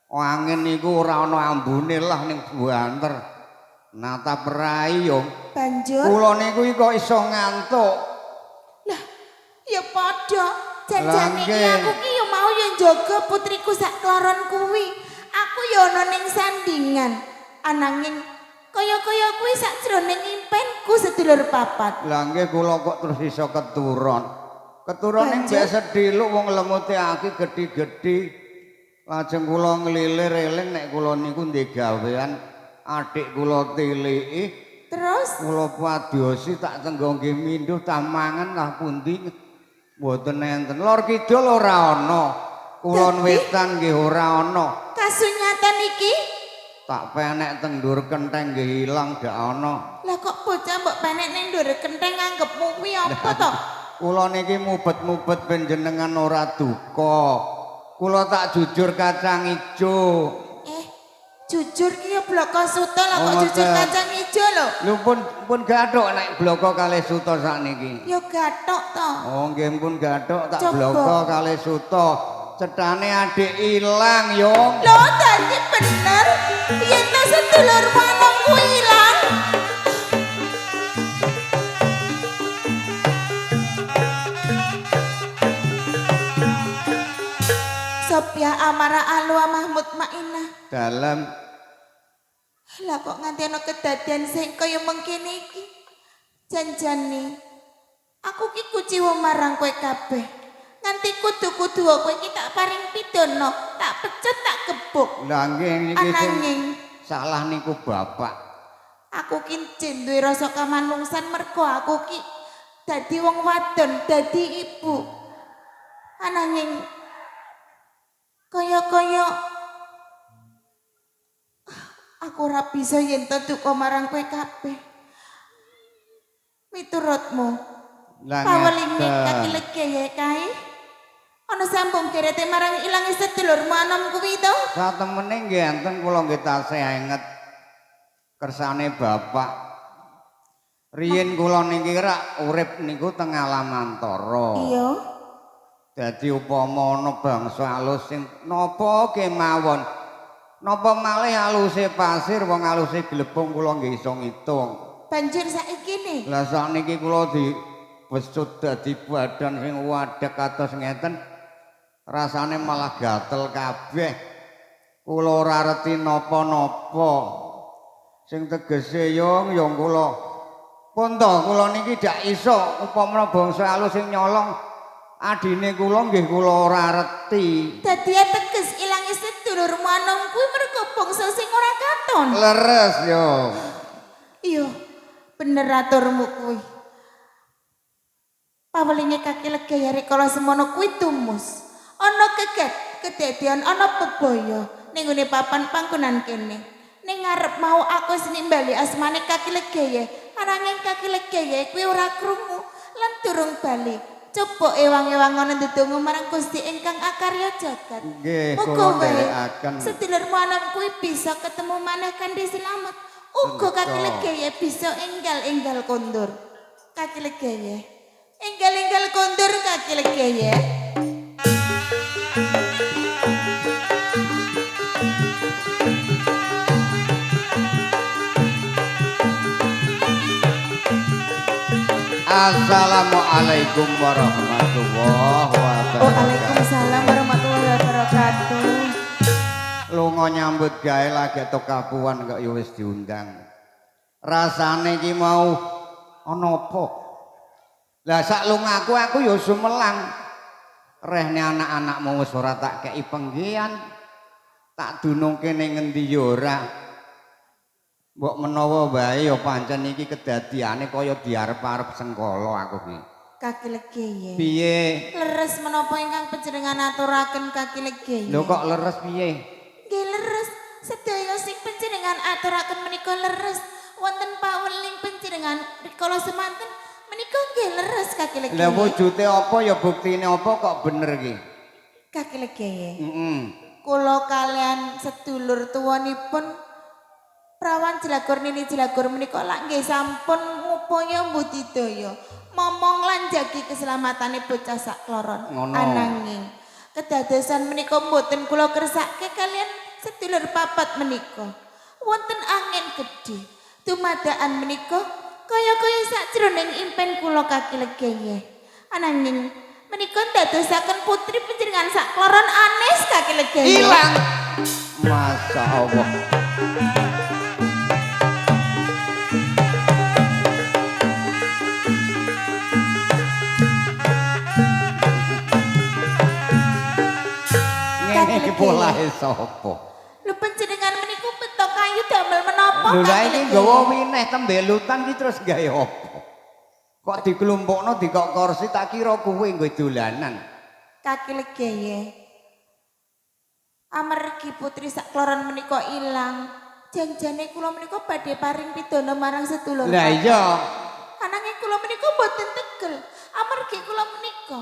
Speaker 1: Angin niku ora ana ambune lah ning buanter. Natap rai yo.
Speaker 2: Banjur
Speaker 1: kula niku kok iso ngantuk.
Speaker 2: Lah ya padha. Janjane iki aku ki yo mau yo njaga putriku sak kloron kuwi. Aku yo ana ning sandingan. Ananging kaya-kaya kuwi sakjroning impenku sedulur papat.
Speaker 1: Lah nggih kula kok terus iso keturon. Keturon ning mbek sedhiluk wong lemute aki gedhi-gedhi. Lajeng kula nglilir eling nek kula niku ndek gawean adik kula tiliki.
Speaker 2: Terus
Speaker 1: kula padiosi tak tenggo nggih mindhuh ta mangan lah pundi mboten enten. Lor kidul ora ana. Kulon wetan nggih ora ana.
Speaker 2: Kasunyatan iki
Speaker 1: tak penek teng dhuwur kentheng nggih ilang gak ana.
Speaker 2: Lah kok bocah mbok penek ning dhuwur kentheng anggepmu kuwi apa to?
Speaker 1: Kula niki mubet-mubet ben jenengan ora duka. Kula tak jujur kacang ijo.
Speaker 2: Jujur ki ya bloko suta lah kok jujur kacang ijo lho.
Speaker 1: Lho pun gathuk nek bloko kalih suta sakniki.
Speaker 2: Ya gathuk to.
Speaker 1: Oh nggih pun gathuk tak bloko kalih suta. Cethane adik ilang yo.
Speaker 2: Lho dadi bener yen ta sedulur manung kuwi ilang. Sophia Amara Alwa Mahmud Mainah.
Speaker 1: Dalem.
Speaker 2: Lah kok nganti ana kedadian sing kaya mengkene iki. Janjane aku ki kuciwa marang kowe kabeh. Nganti kudu-kudu kowe iki tak paring pidana, tak pecut, tak gebuk.
Speaker 1: Lah nggih niki sing salah niku bapak.
Speaker 2: Aku ki duwe rasa kamanungsan mergo aku ki dadi wong wadon, dadi ibu. Ananging kaya-kaya aku ora bisa yen to duka marang kowe kabeh. Miturutmu, Pawelinge kaki legeye kae. Ana sambung kerete marang ilange sedulurmu anom kuwi to?
Speaker 1: Satemene nggih enten kula nggih tasih anget kersane bapak. Riyin kula niki rak urip niku teng alam antara.
Speaker 2: Iya.
Speaker 1: Dadi upama ana bangsa alus sing napa kemawon. Napa malih aluse pasir wong aluse glepung kula nggih iso ngitung.
Speaker 2: Banjur saiki ne.
Speaker 1: Lah sakniki kula dibesut dadi badan sing wadek kados ngeten. Rasane malah gatel kabeh. Kula ora reti napa-napa. Sing tegese yung yung kula pun to kula niki dak iso upama bangsa alus sing nyolong adine kula nggih kula ora reti.
Speaker 2: Dadi teges ilange sedulurmu anom kuwi mergo bangsa sing ora katon.
Speaker 1: Leres yo.
Speaker 2: Iya, bener aturmu kuwi. Pawelinge kaki legaya rikala semono kuwi tumus. Ana keget, kedadian ana bebaya ning nggone papan panggonan kene. Ning ngarep mau aku wis nimbali asmane kaki legaya, ananging kaki legaya kuwi ora krungu lan durung bali. Coba ewang-ewang ana ndedonga marang Gusti ingkang akarya jagat.
Speaker 1: Nggih, kula nderekaken.
Speaker 2: Sedulurmu anom kuwi bisa ketemu maneh kanthi slamet. Uga kaki legaya bisa enggal-enggal kondur. Kaki legaya. Enggal-enggal kondur kaki legaya.
Speaker 1: Assalamualaikum warahmatullahi wabarakatuh.
Speaker 2: Waalaikumsalam warahmatullahi wabarakatuh.
Speaker 1: Lunga nyambut gawe lagi tok kapuan kok ya wis diundang. Rasane iki mau ana apa? Lah sak lungaku aku ya sumelang. Rehne anak-anakmu wis ora tak kei penggian. Tak dunungke ning ngendi ya ora. Mbok menawa wae ya pancen iki kedadiane kaya diarep-arep sengkala aku iki.
Speaker 2: Kaki legeye.
Speaker 1: Piye?
Speaker 2: Leres menapa ingkang panjenengan aturaken kaki legeye?
Speaker 1: Lho kok leres piye?
Speaker 2: Nggih leres. Sedaya sing panjenengan aturaken menika leres. Wonten paweling panjenengan rikala semanten menika nggih leres kaki legeye.
Speaker 1: Lah wujude apa ya buktine apa kok bener iki?
Speaker 2: Kaki legeye.
Speaker 1: Heeh.
Speaker 2: Kula kalian sedulur tuwanipun Prawan Jelagur Nini Jelagur menika lak nggih sampun ngupaya mbudidaya momong lan jagi keselamatane bocah sakloron. Ananging kedadosan menika mboten kula kersake kalian sedulur papat menika. Wonten angin gedhe dumadakan menika kaya-kaya sakjroning impen kula kaki legeye. Ananging menika ndadosaken putri panjenengan sakloron anes kaki legeye.
Speaker 1: Ilang. Masya Allah. Ngene polahe sapa?
Speaker 2: Lho panjenengan meniku beto kayu damel menapa?
Speaker 1: Lho lha iki nggawa wineh tembelutan iki terus gawe apa? Kok diklumpukno dikok kursi tak kira kuwe nggo dolanan.
Speaker 2: Kaki legeye. Amargi putri sakloron menika ilang. Janjane kula menika badhe paring pidana marang sedulur.
Speaker 1: Lah iya.
Speaker 2: Ananging kula menika mboten tegel. Amargi kula menika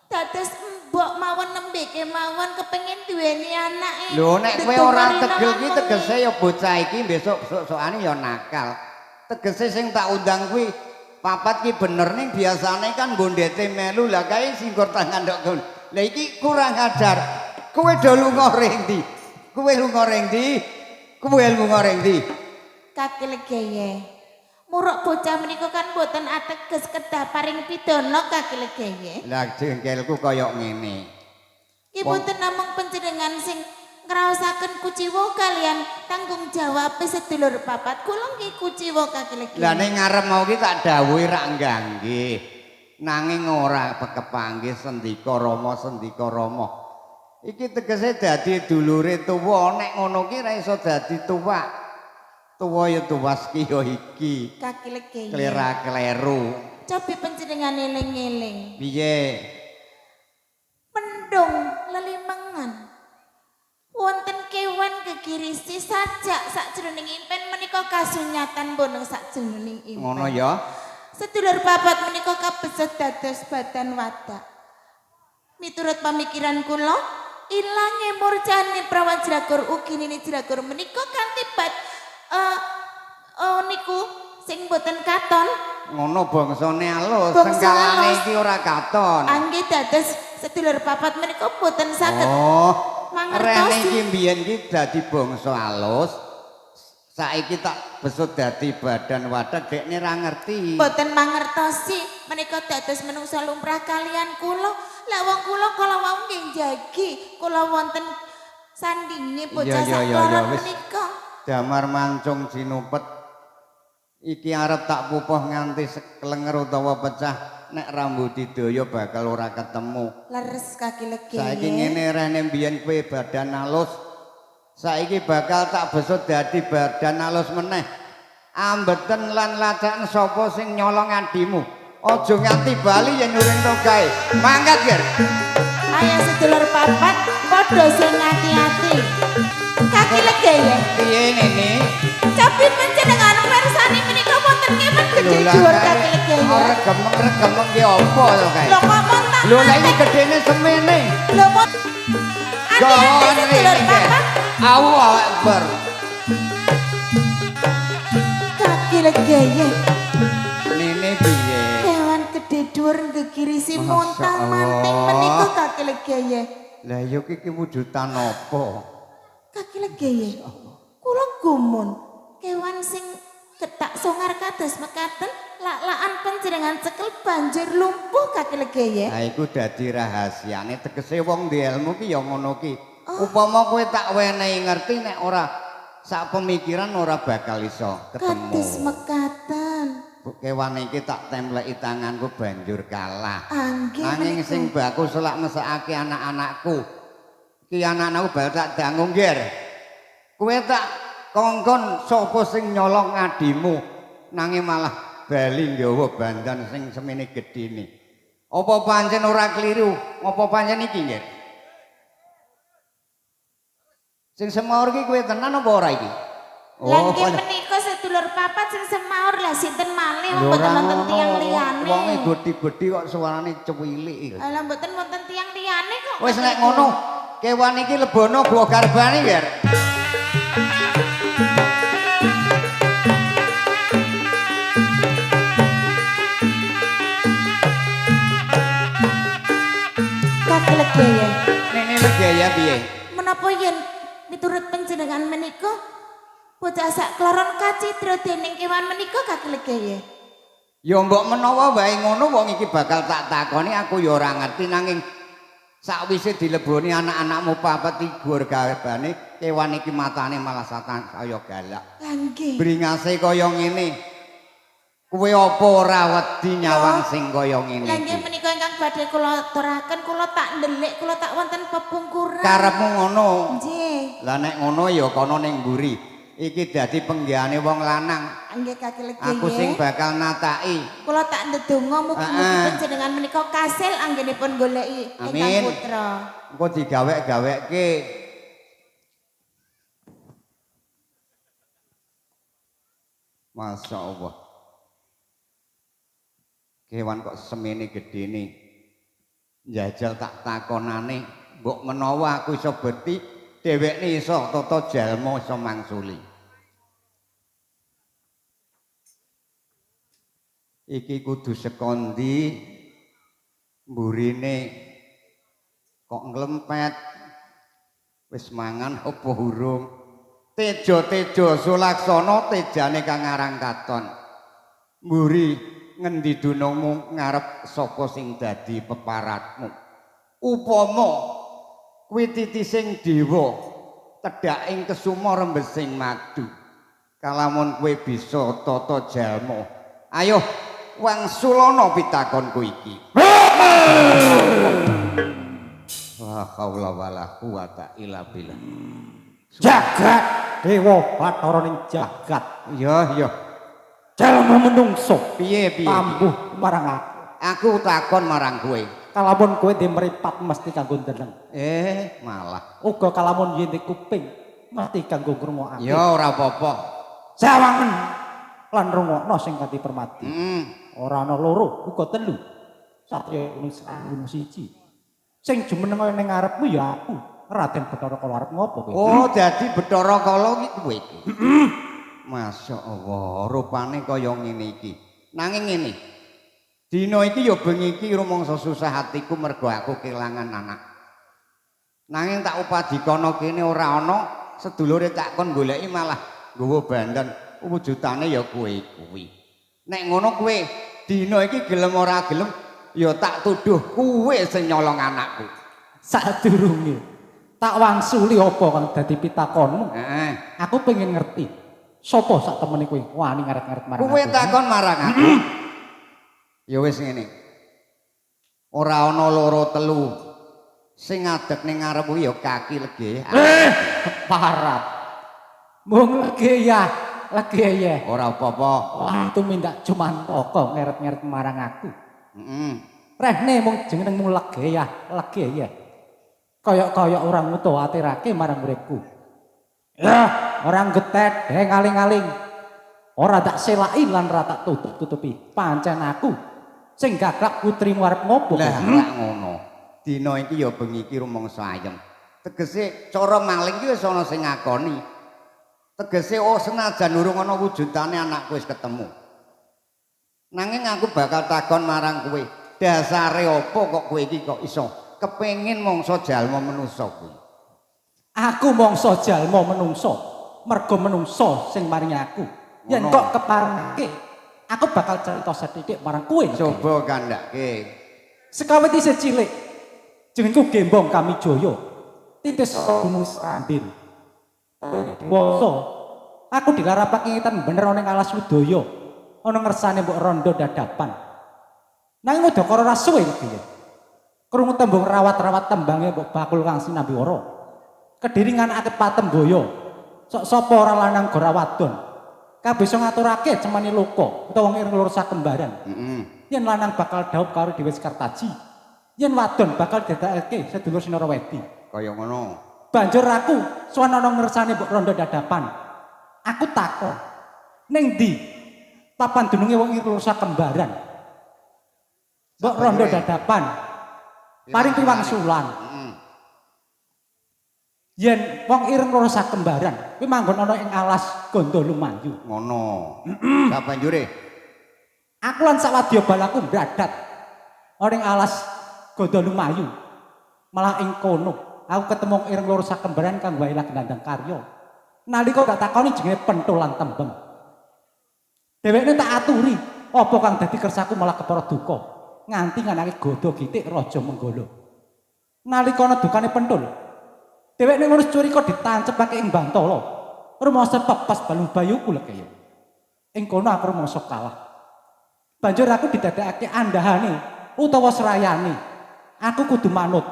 Speaker 2: dados mbok mawon nembe kemawon kepengin duweni anake.
Speaker 1: Lho nek kowe ora tegel ki tegese ya bocah iki besok sok-sokane ya nakal. Tegese sing tak undang kuwi papat ki bener ning biasane kan gondete melu lah kae singkur tangan ndok kono. Lah iki kurang ajar. Kowe do lunga ring ndi? Kowe lunga ring ndi? Kowe lunga ring ndi?
Speaker 2: Kaki legeye. Muruk bocah menika kan mboten ateges kedah paring pidana kaki legeye.
Speaker 1: Lah jengkelku kaya ngene.
Speaker 2: Ki mboten namung panjenengan sing ngraosaken kuciwa kalian tanggung jawab sedulur papat. Kula nggih kuciwa kaki legeye.
Speaker 1: Lah ning ngarep mau ki tak dawuhi rak nggangge. Nanging ora kepanggih sendika Rama sendika Rama. Iki tegese dadi dulure tuwa nek ngono ki ora iso dadi tuwa. Tuwa ya tuwas ki ya iki.
Speaker 2: Kaki legeye.
Speaker 1: Klera-kleru.
Speaker 2: Cobi panjenengan eling-eling.
Speaker 1: Piye?
Speaker 2: Mendung lelimengan. Wonten kewan gegirisi sajak sakjroning impen menika kasunyatan boneng sakjroning impen.
Speaker 1: Ngono ya.
Speaker 2: Sedulur papat menika kabesut dados badan wadak. Miturut pamikiran kula, ilange murcane Prawan Jragur ugi Nini Jragur menika kanthi bat niku sing boten katon.
Speaker 1: Ngono bangsane alus, sengkalane iki ora katon.
Speaker 2: Angge dados sedulur papat menika boten saged.
Speaker 1: Oh,
Speaker 2: mangertosi.
Speaker 1: Rene iki mbiyen iki dadi bangsa alus. Saiki tak besut dadi badan wadak dekne ra ngerti.
Speaker 2: Boten mangertosi menika dados menungsa lumrah kalian kula. Lah wong kula kala wau nggih njagi, kula wonten sandinge bocah sak kloron menika.
Speaker 1: Damar mancung jinupet. Iki arep tak pupuh nganti seklenger utawa pecah, nek rambudidaya bakal ora ketemu.
Speaker 2: Leres kaki legi.
Speaker 1: Saiki ngene rene mbiyen kowe badan alus. Saiki bakal tak besut dadi badan alus meneh. Ambeten lan lacaken sapa sing nyolong adimu. Aja nganti bali yen urung to gawe. Mangkat, Ger.
Speaker 2: Ayo sedulur papat padha sing ati-ati. Kaki legi ya.
Speaker 1: Piye ngene?
Speaker 2: Tapi panjenengan persani menika wonten kewan gedhe dhuwur kaki legi ya.
Speaker 1: Ora gemeng-gemeng ki apa to kae?
Speaker 2: Lho kok montak.
Speaker 1: Lho lha iki gedene semene.
Speaker 2: Lho kok ati-ati sedulur papat.
Speaker 1: Allahu Akbar.
Speaker 2: Kaki legeye.
Speaker 1: Nene piye?
Speaker 2: Kewan gedhe dhuwur ngegirisi montang manting menika kaki legeye.
Speaker 1: Lah ya iki wujudan apa?
Speaker 2: Kaki legeye. Kula gumun kewan sing ketak songar kados mekaten lak-lakan panjenengan cekel banjur lumpuh kaki legeye.
Speaker 1: Lah iku dadi rahasiane tegese wong duwe ilmu ki ya ngono ki. Upama kowe tak wenehi ngerti nek ora sak pemikiran ora bakal iso ketemu.
Speaker 2: Kados mekaten.
Speaker 1: Kewan iki tak templeki tanganku banjur kalah.
Speaker 2: Nanging
Speaker 1: sing baku selak mesakake anak-anakku. Iki anak-anakku bakal tak dangu, Nger. Kowe tak kongkon sapa sing nyolong adimu, nanging malah bali nggawa bandan sing semene gedene. Apa pancen ora kliru? Apa pancen iki, Nger? Sing semaur iki kowe tenan apa ora iki?
Speaker 2: Lah nggih menika sedulur papat sing semaur lah sinten malih wong mboten wonten tiyang liyane.
Speaker 1: Wonge gedhi-gedhi kok suarane cuwilik.
Speaker 2: Lah mboten wonten tiyang liyane kok.
Speaker 1: Wis nek ngono, kewan iki lebono gua garbane, Nger.
Speaker 2: Kaki legeye.
Speaker 1: Nene legeye piye?
Speaker 2: Menapa yen miturut panjenengan menika bocah sak kloron kacidra dening kewan menika kaki legeye?
Speaker 1: Ya mbok menawa wae ngono wong iki bakal tak takoni aku ya ora ngerti nanging sakwise dileboni anak-anakmu papat iki garbane kewan iki matane malah satan saya galak.
Speaker 2: Lah nggih.
Speaker 1: Bringase kaya ngene. Kowe apa ora wedi nyawang sing kaya ngene?
Speaker 2: Lah nggih menika ingkang badhe kula aturaken kula tak ndelik kula tak wonten pepungkuran.
Speaker 1: Karepmu ngono.
Speaker 2: Nggih.
Speaker 1: Lah nek ngono ya kono ning mburi. Iki dadi penggihane wong lanang.
Speaker 2: Nggih kaki legeye.
Speaker 1: Aku sing bakal nataki.
Speaker 2: Kula tak ndedonga mugi-mugi panjenengan menika kasil anggenipun goleki ingkang putra.
Speaker 1: Engko digawek-gawekke. Masya Allah. Kewan kok semene gedene. Njajal tak takonane, mbok menawa aku iso berti, dhewekne iso tata jalma iso mangsuli. Iki kudu sekondi mburine kok nglempet. Wis mangan apa urung? Tejo-tejo Sulaksana tejane kang aran katon. Mburi ngendi dunungmu ngarep sapa sing dadi peparatmu. Upama kuwi titising dewa tedhak ing kesuma rembesing madu. Kalamun kowe bisa tata jalma. Ayo wangsulana pitakonku iki. La haula wala quwata illa billah.
Speaker 4: Jagat dewa Bathara ning jagat.
Speaker 1: Iya, iya.
Speaker 4: Jalma menungso
Speaker 1: piye piye
Speaker 4: tambuh marang aku.
Speaker 1: Aku takon marang kowe.
Speaker 4: Kalamun kowe ndek mripat mesti kanggo ndeleng.
Speaker 1: Malah.
Speaker 4: Uga kalamun yen kuping mesti kanggo ngrungokake.
Speaker 1: Ya ora apa-apa.
Speaker 4: Sawangen Lan rungokno sing kanthi permati. Ora ana loro, uga telu. Satriya gunung siji. Sing jumeneng kaya ning ngarepmu ya aku, Raden Bathara Kala arep ngopo kowe?
Speaker 1: Oh, dadi Bathara Kala iki kowe iki. Masya Allah, rupane kaya ngene iki. Nanging ngene. Dina iki ya bengi iki rumangsa susah atiku mergo aku kelangan anak. Nanging tak upadikana kene ora ana, sedulure tak kon goleki malah nggawa banten. Wujudane ya kowe kuwi. Nek ngono kowe dina iki gelem ora gelem ya tak tuduh kowe sing nyolong anakku.
Speaker 4: Sadurunge tak wangsuli apa kang dadi pitakonmu?
Speaker 1: Heeh.
Speaker 4: Aku pengen ngerti. Sopo sak temene kowe wani ngaret-ngaret marang
Speaker 1: Kowe
Speaker 4: aku?
Speaker 1: takon marang aku. Ya wis ngene. Ora ana loro telu. Sing ngadeg ning ngarep kuwi ya kaki lege.
Speaker 4: Keparat. Mung lege ya, lege ya.
Speaker 1: Ora apa-apa.
Speaker 4: Wah, tumindak jumantaka ngeret-ngeret marang aku.
Speaker 1: Heeh.
Speaker 4: Rehne mung jenengmu lege ya, lege ya. Kaya-kaya ora ngutuwatirake marang uripku. Ya, ora getet, ngaling-aling. Ora tak selaki lan ora tak tutup-tutupi. Pancen aku sing gaglak putrimu arep ngopo?
Speaker 1: Lah ora ngono. Dina iki ya bengi iki rumangsa ayem. Tegese cara maling iki wis ana sing ngakoni. Tegese oh senajan urung ana wujudane anakku wis ketemu. Nanging aku bakal takon marang kowe, dasare apa kok kowe iki kok iso kepengin mangsa jalma manusa kuwi?
Speaker 4: Aku mangsa jalma menungso, mergo menungso sing maringi aku. Yen kok keparengke, aku bakal cerita sethithik marang kowe.
Speaker 1: Coba kandhake.
Speaker 4: Sekawit isih cilik, jenengku Gembong Kamijaya. Titis Gunung Sambir. Dewasa, aku dilarapake ngetan bener ana ing alas Ludaya. Ana ngersane mbok rondo dadapan. Nanging udakara ora suwe iki. Krungu tembung rawat-rawat tembange mbok bakul kang sinambi wara. Kediri nganakake patemboyo. Sok sapa ora lanang gora wadon. Kabeh iso ngaturake cemane loka utawa wong ireng loro sakembaran. Yen lanang bakal dhaup karo Dewi Sekartaji. Yen wadon bakal dadekake sedulur Sinarawedi.
Speaker 1: Kaya ngono.
Speaker 4: Banjur aku sowan ana ngersane mbok rondo dadapan. Aku takon, ning ndi papan dununge wong ireng loro sakembaran? Mbok rondo dadapan. Paring piwangsulan. Yen wong ireng loro sakembaran kuwi manggon ana ing alas Gondo Lumayu.
Speaker 1: Ngono. Sabanjure
Speaker 4: aku lan sawadya balaku mbradat ana ing alas Gondo Lumayu. Malah ing kono aku ketemu wong ireng loro sakembaran kang wae lagi nandang karya. Nalika tak takoni jenenge Penthul lan Tembem. Dheweke tak aturi apa kang dadi kersaku malah kepara duka nganti nganake godho gitik raja Menggala. Nalika ana dukane Penthul, dheweke ngono curika ditancepake ing bantala. Rumangsa pepas balung bayuku lek kaya. Ing kono aku rumangsa kalah. Banjur aku didadekake andahane utawa serayane. Aku kudu manut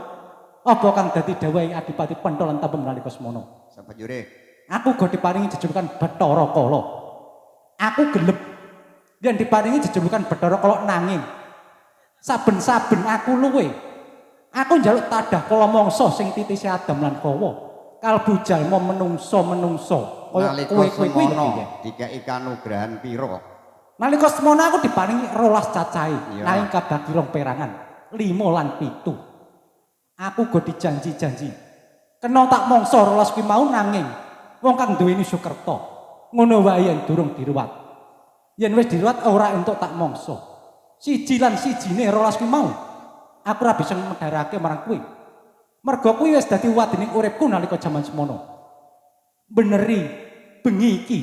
Speaker 4: apa kang dadi dawuhe Adipati Penthul lan Tembem nalika semono.
Speaker 1: Sabanjure
Speaker 4: aku uga diparingi jejulukan Bathara Kala. Aku gelem yen diparingi jejulukan Bathara Kala nanging saben-saben aku luwe. Aku njaluk tadah kala mangsa sing titise Adam lan Hawa. Kalbu jalma menungso-menungso kaya kowe-kowe kuwi lho.
Speaker 1: Dikeki kanugrahan pira?
Speaker 4: Nalika semono aku diparingi 12 cacahe, nanging kabagi rong perangan, 5 lan 7. Aku uga dijanji-janji. Kena tak mangsa 12 kuwi mau nanging wong kang duweni Sukerta. Ngono wae yen durung diruwat. Yen wis diruwat ora entuk tak mangsa. Siji lan sijine 12 kuwi mau aku ora bisa medharake marang kowe. Mergo kuwi wis dadi wadining uripku nalika jaman semono. Beneri bengi iki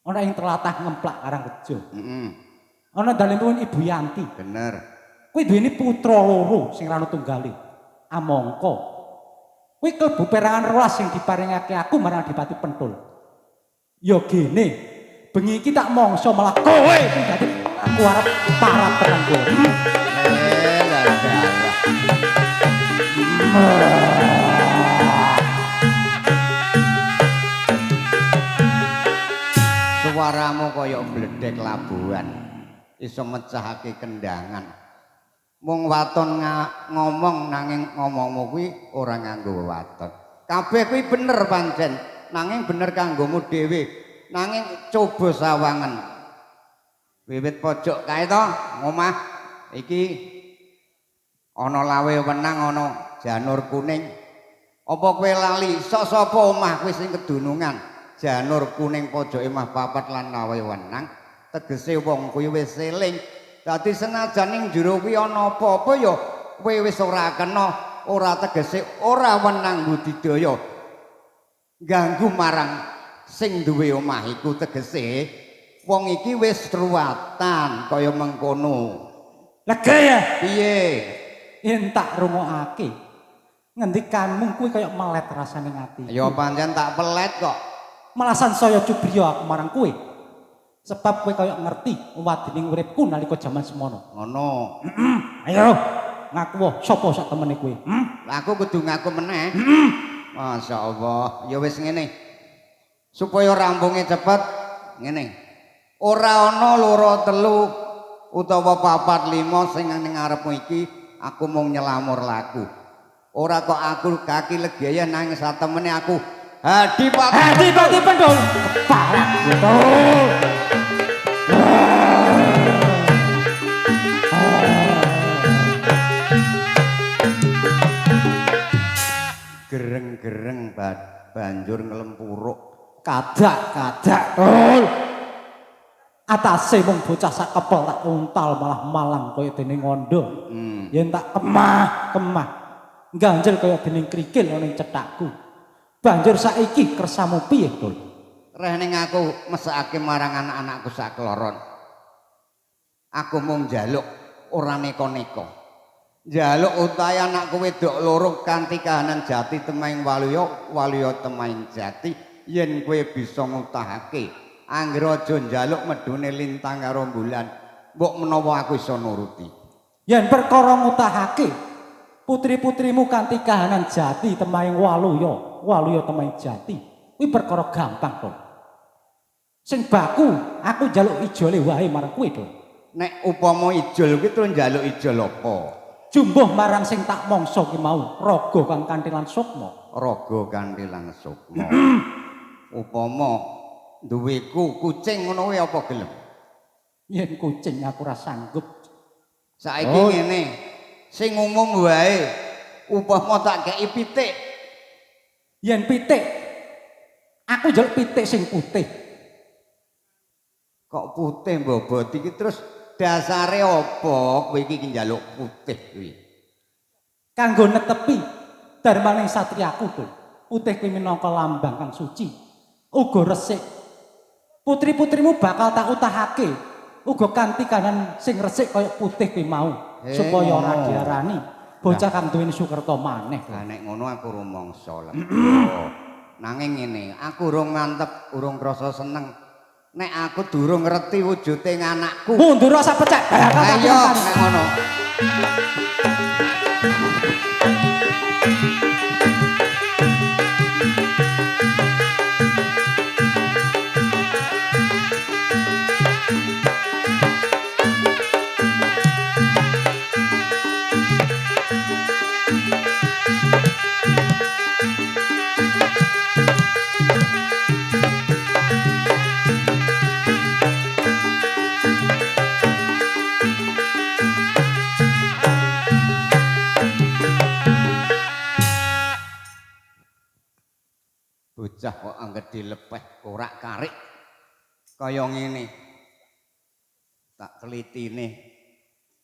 Speaker 4: ana ing tlatah Ngemplak Karangrejo. Ana dalemipun Ibu Yanti.
Speaker 1: Bener.
Speaker 4: Kuwi duweni putra loro sing rano tunggale. Amangka. Kuwi klebu perangan 12 sing diparingake aku marang Adipati Penthul. Ya gene, bengi iki tak mangsa malah kowe sing dadi aku arep parap tenan kowe.
Speaker 1: Suaramu kaya bledek labuhan, iso mecahake kendangan. Mung waton ngomong nanging ngomongmu kuwi ora nganggo waton. Kabeh kuwi bener pancen, nanging bener kanggomu dhewe. Nanging coba sawangen. Wiwit pojok kae to ngomah iki ana lawe wenang ana janur kuning. Apa kowe lali sok sapa omah kuwi sing kedunungan janur kuning pojoke omah papat lan lawe wenang tegese wong kuwi wis eling. Dadi senajan ning jero kuwi ana apa-apa ya kowe wis ora kena, ora tegese ora wenang budidaya ganggu marang sing duwe omah iku tegese wong iki wis ruwatan kaya mengkono.
Speaker 4: Lega ya?
Speaker 1: Piye?
Speaker 4: Yen tak rungokake ngendikanmu kuwi kaya melet rasane ati.
Speaker 1: Ya pancen tak pelet kok.
Speaker 4: Malah sansaya cubriya aku marang kowe. Sebab kowe kaya ngerti wadining uripku nalika jaman semono.
Speaker 1: Ngono.
Speaker 4: Ayo ngaku sapa sak temene kowe?
Speaker 1: Lah aku kudu ngaku meneh. Masya Allah, ya wis ngene. Supaya rampunge cepet ngene. Ora ana loro telu utawa papat lima sing ning ngarepmu iki aku mung nyelamur laku. Ora kok aku kaki legaya nang satemene aku Hadipati
Speaker 4: Hadipati Pendul keparat betul.
Speaker 1: Gereng-gereng banjur nglempuruk
Speaker 4: kadak-kadak tul. Atase mung bocah sak kepel tak untal malah malang kaya dening ngondo. Yen tak kemah-kemah ganjel kaya dening krikil ana ing cethakku. Banjur saiki kersamu piye, Dul?
Speaker 1: Reh ning aku mesakake marang anak-anakku sak keloron. Aku mung njaluk ora neka-neka. Njaluk utahe anakku wedok loro kanthi kahanan jati temahing waluya, waluya temahing jati yen kowe bisa ngutahake. Angger aja njaluk medune lintang karo bulan, mbok menawa aku iso nuruti.
Speaker 4: Yen perkara ngutahake putri-putrimu kanthi kahanan jati temahing waluya, waluya temahing jati, kuwi perkara gampang to. Sing baku aku njaluk ijole wae marang kowe to.
Speaker 1: Nek upama ijol kuwi terus njaluk ijol apa?
Speaker 4: Jumbuh marang sing tak mangsa ki mau, raga kang kanthi lan sukma.
Speaker 1: Raga kanthi lan sukma. Upama duweku kucing ngono kuwi apa gelem?
Speaker 4: Yen kucing aku ora sanggup.
Speaker 1: Saiki ngene, sing umum wae upama tak kei pitik.
Speaker 4: Yen pitik aku njaluk pitik sing putih.
Speaker 1: Kok putih mbobot iki terus dasare apa kowe iki njaluk putih kuwi?
Speaker 4: Kanggo netepi darmaning satriyaku to. Putih kuwi minangka lambang kang suci, uga resik. Putri-putrimu bakal tak utahake uga kanthi kanan sing resik kaya putih kuwi mau, supaya ora diarani bocah kang duweni sukerta maneh.
Speaker 1: Lah nek ngono aku rumangsa lho. Nanging ngene, aku urung mantep, urung krasa seneng. Nek aku durung ngerti wujude anakku.
Speaker 4: Mundur sak pecek.
Speaker 1: Ayo nek ngono. Bocah kok angger dilepeh korak-karik kaya ngene. Tak klitine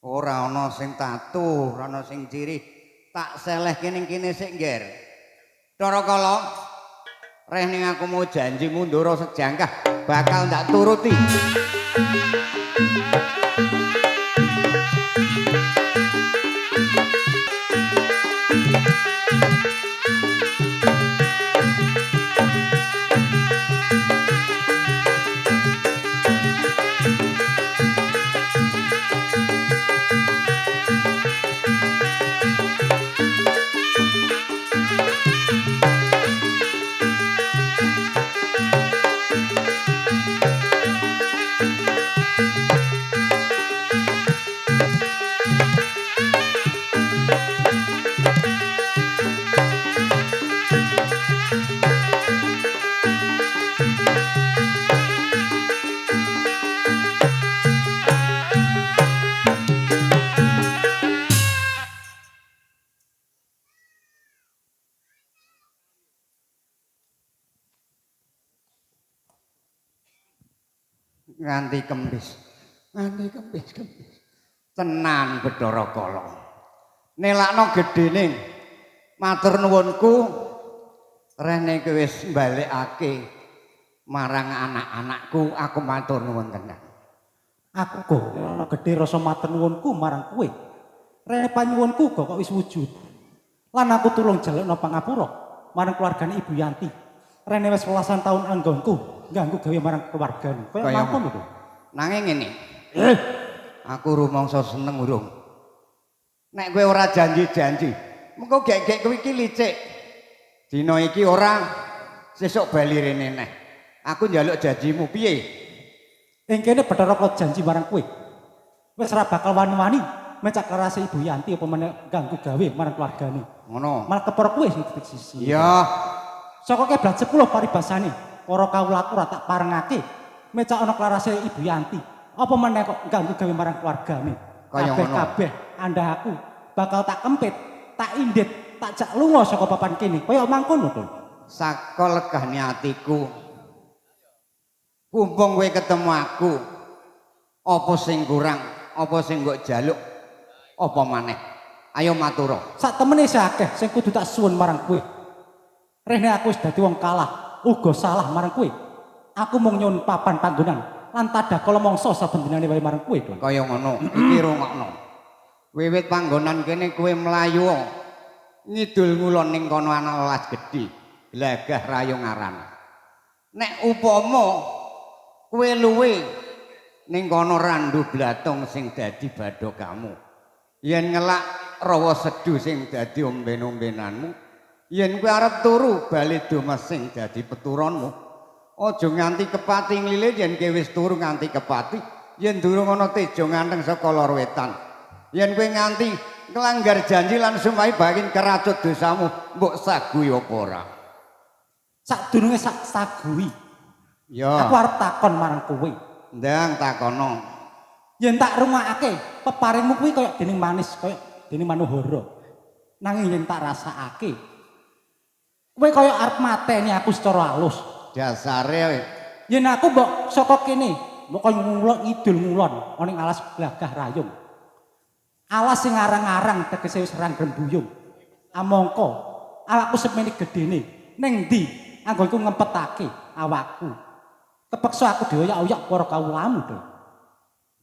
Speaker 1: ora ana sing tatu, ora ana sing ciri. Tak selehke ning kene sik, Ngger. Cara kala reh ning aku mau janji mundur sejangkah bakal ndak turuti. Nganti kembis. Nganti kembis-kembis. Tenan Bathara Kala. Nelakno gedene matur nuwunku rene kowe wis mbalekake marang anak-anakku, aku matur nuwun tenan.
Speaker 4: Aku kok gedhe rasa matur nuwunku marang kowe. Rene panyuwunku kok wis wujud. Lan aku tulung jalukna pangapura marang keluargane Ibu Yanti. Rene wis welasan taun anggonku ganggu gawe marang keluargane. Kaya mangkono lho.
Speaker 1: Nanging ngene. Aku rumangsa seneng urung. Nek kowe ora janji-janji, mengko gek-gek kowe iki licik. Dina iki ora, sesuk bali rene neh. Aku njaluk janjimu piye?
Speaker 4: Ing kene Bathara Kala janji marang kowe. Wis ora bakal wani-wani mecak kerase Ibu Yanti apa meneh ganggu gawe marang keluargane.
Speaker 1: Ngono.
Speaker 4: Malah kepara kowe sing titik sisi.
Speaker 1: Iya.
Speaker 4: Saka keblat 10 paribasane, para kawulaku ora tak parengake mecak ana klarase Ibu Yanti. Apa meneh kok ganggu gawe marang keluargane. Kabeh-kabeh andhahku bakal tak kempit, tak indit, tak jak lunga saka papan kene. Kaya mangkono to.
Speaker 1: Saka legane atiku. Mumpung kowe ketemu aku, apa sing kurang, apa sing mbok jaluk, apa maneh? Ayo matur.
Speaker 4: Sak temene isih akeh sing kudu tak suwun marang kowe. Rene aku wis dadi wong kalah, uga salah marang kowe. Aku mung nyuwun papan panggonan lan tadakala mangsa saben dinane wae marang kowe, Don.
Speaker 1: Kaya ngono, iki rungokno. Wiwit panggonan kene kowe mlayu ngidul ngulon ning kono ana welas gedhe, glagah rayung aran. Nek upama kowe luwe ning kono randu blatung sing dadi badhokamu. Yen ngelak rawa sedu sing dadi omben-ombenanmu, yen kowe arep turu bali domas sing dadi peturonmu. Aja nganti kepati nglile yen kowe wis turu nganti kepati, yen durung ana teja nganteng saka lor wetan. Yen kowe nganti nglanggar janji lan sumpahi bakin keracut dosamu, mbok sagui apa ora?
Speaker 4: Sadurunge sak sagui.
Speaker 1: Ya.
Speaker 4: Aku arep takon marang kowe.
Speaker 1: Ndang takono.
Speaker 4: Yen tak rungokake peparingmu kuwi kaya dening manis, kaya dening manuhara. Nanging yen tak rasakake, kowe kaya arep mateni aku secara alus.
Speaker 1: Dasare
Speaker 4: yen aku mbok saka kene, mbok kaya ngulon ngidul ngulon ana ing alas glagah rayung. Alas sing arang-arang tegese wis rangrem buyung. Amangka awakku semene gedene ning ndi anggonku ngempetake awakku. Kepeksa aku dioyak-oyak para kawulamu to.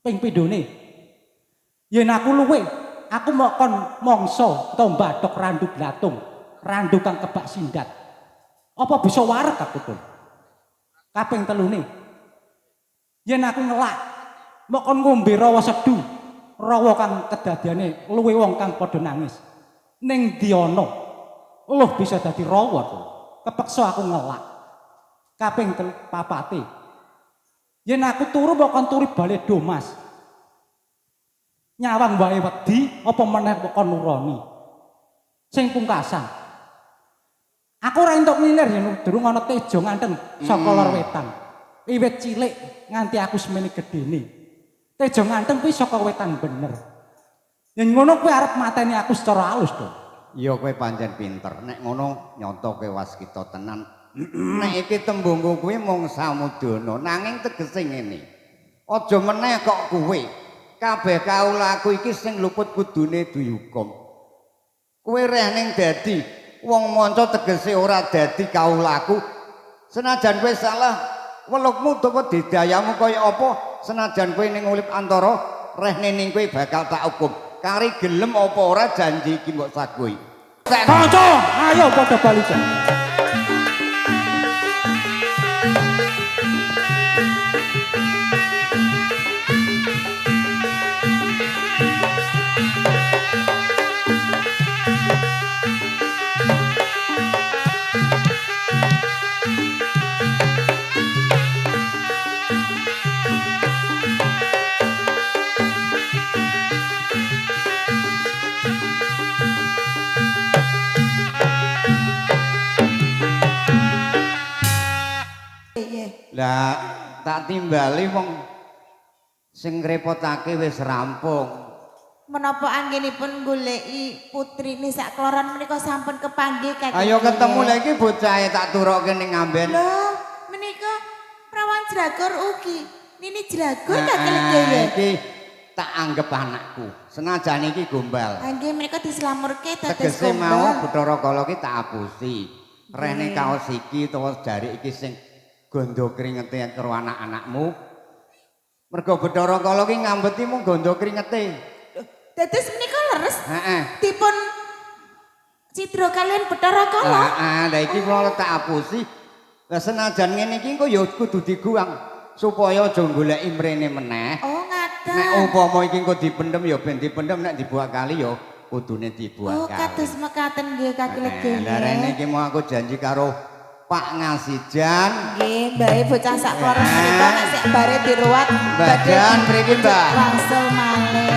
Speaker 4: Ping pindhone yen aku luwe, aku mok kon mangsa utawa mbadhok randu blatung, randu kang kebak sindat. Apa bisa wareg aku to? Kaping telune yen aku ngelak, mok kon ngombe rawa sedu, rawa kang kedadiane luwe wong kang padha nangis. Ning ndi ana luh bisa dadi rawa to. Kepeksa aku ngelak. Kaping papate yen aku turu mbok kon turu bale domas. Nyawang wae wedi apa meneh mbok kon nuroni. Sing pungkasan aku ora entuk ngilir yen durung ana teja nganteng saka lor wetan. Wiwit cilik nganti aku semene gedene. Teja nganteng kuwi saka wetan bener. Yen ngono kowe arep mateni aku secara alus to.
Speaker 1: Ya kowe pancen pinter. Nek ngono nyata kowe waskita tenan. Nek iki tembungku kuwi mung samudana, nanging tegese ngene. Aja meneh kok kowe. Kabeh kawulaku iki sing luput kudune duyukum. Kowe reh ning dadi wong manca tegese ora dadi kawulaku. Senajan kowe salah, welukmu utawa didayamu kaya apa, senajan kowe ning urip antara rehne ning kowe bakal tak hukum. Kari gelem apa ora janji iki mbok sagui.
Speaker 4: Kanca, ayo padha bali.
Speaker 1: Lah tak timbali wong sing ngrepotake wis rampung.
Speaker 2: Menapa anggenipun goleki putrine sak kloron menika sampun kepanggih kakek.
Speaker 1: Ayo ketemu lagi bocahe tak turokke ning amben.
Speaker 2: Lho, menika Prawan Jragor ugi. Nini Jlagur Kakek Legeye.
Speaker 1: Iki tak anggap anakku. Senajan iki gombal.
Speaker 2: Nggih menika dislamurke dados
Speaker 1: Tegese mau
Speaker 2: gombal.
Speaker 1: Bathara Kala ki tak apusi. Rene kaos iki utawa jarik iki sing gondo kringete karo anak-anakmu. Mergo Bathara Kala ki ngambeti mung gondo kringete.
Speaker 2: Dados menika leres
Speaker 1: Heeh.
Speaker 2: dipun cidra kalian Bathara Kala.
Speaker 1: Heeh, lha iki kula tak apusi. Lah senajan ngene iki engko ya kudu diguang supaya aja goleki mrene meneh.
Speaker 2: Oh ngaten.
Speaker 1: Nek upama iki engko dipendem ya ben dipendem, nek dibuak kali ya kudune dibuak
Speaker 2: Oh
Speaker 1: kali.
Speaker 2: kados mekaten nggih Kakek Legeye.
Speaker 1: Lah rene iki mau aku janji karo Pak Ngasijan.
Speaker 2: Nggih, mbae bocah sak kloron menika nek sik bare diruwat
Speaker 1: Mbah Jan mriki, Mbah.
Speaker 2: Wangsul malih.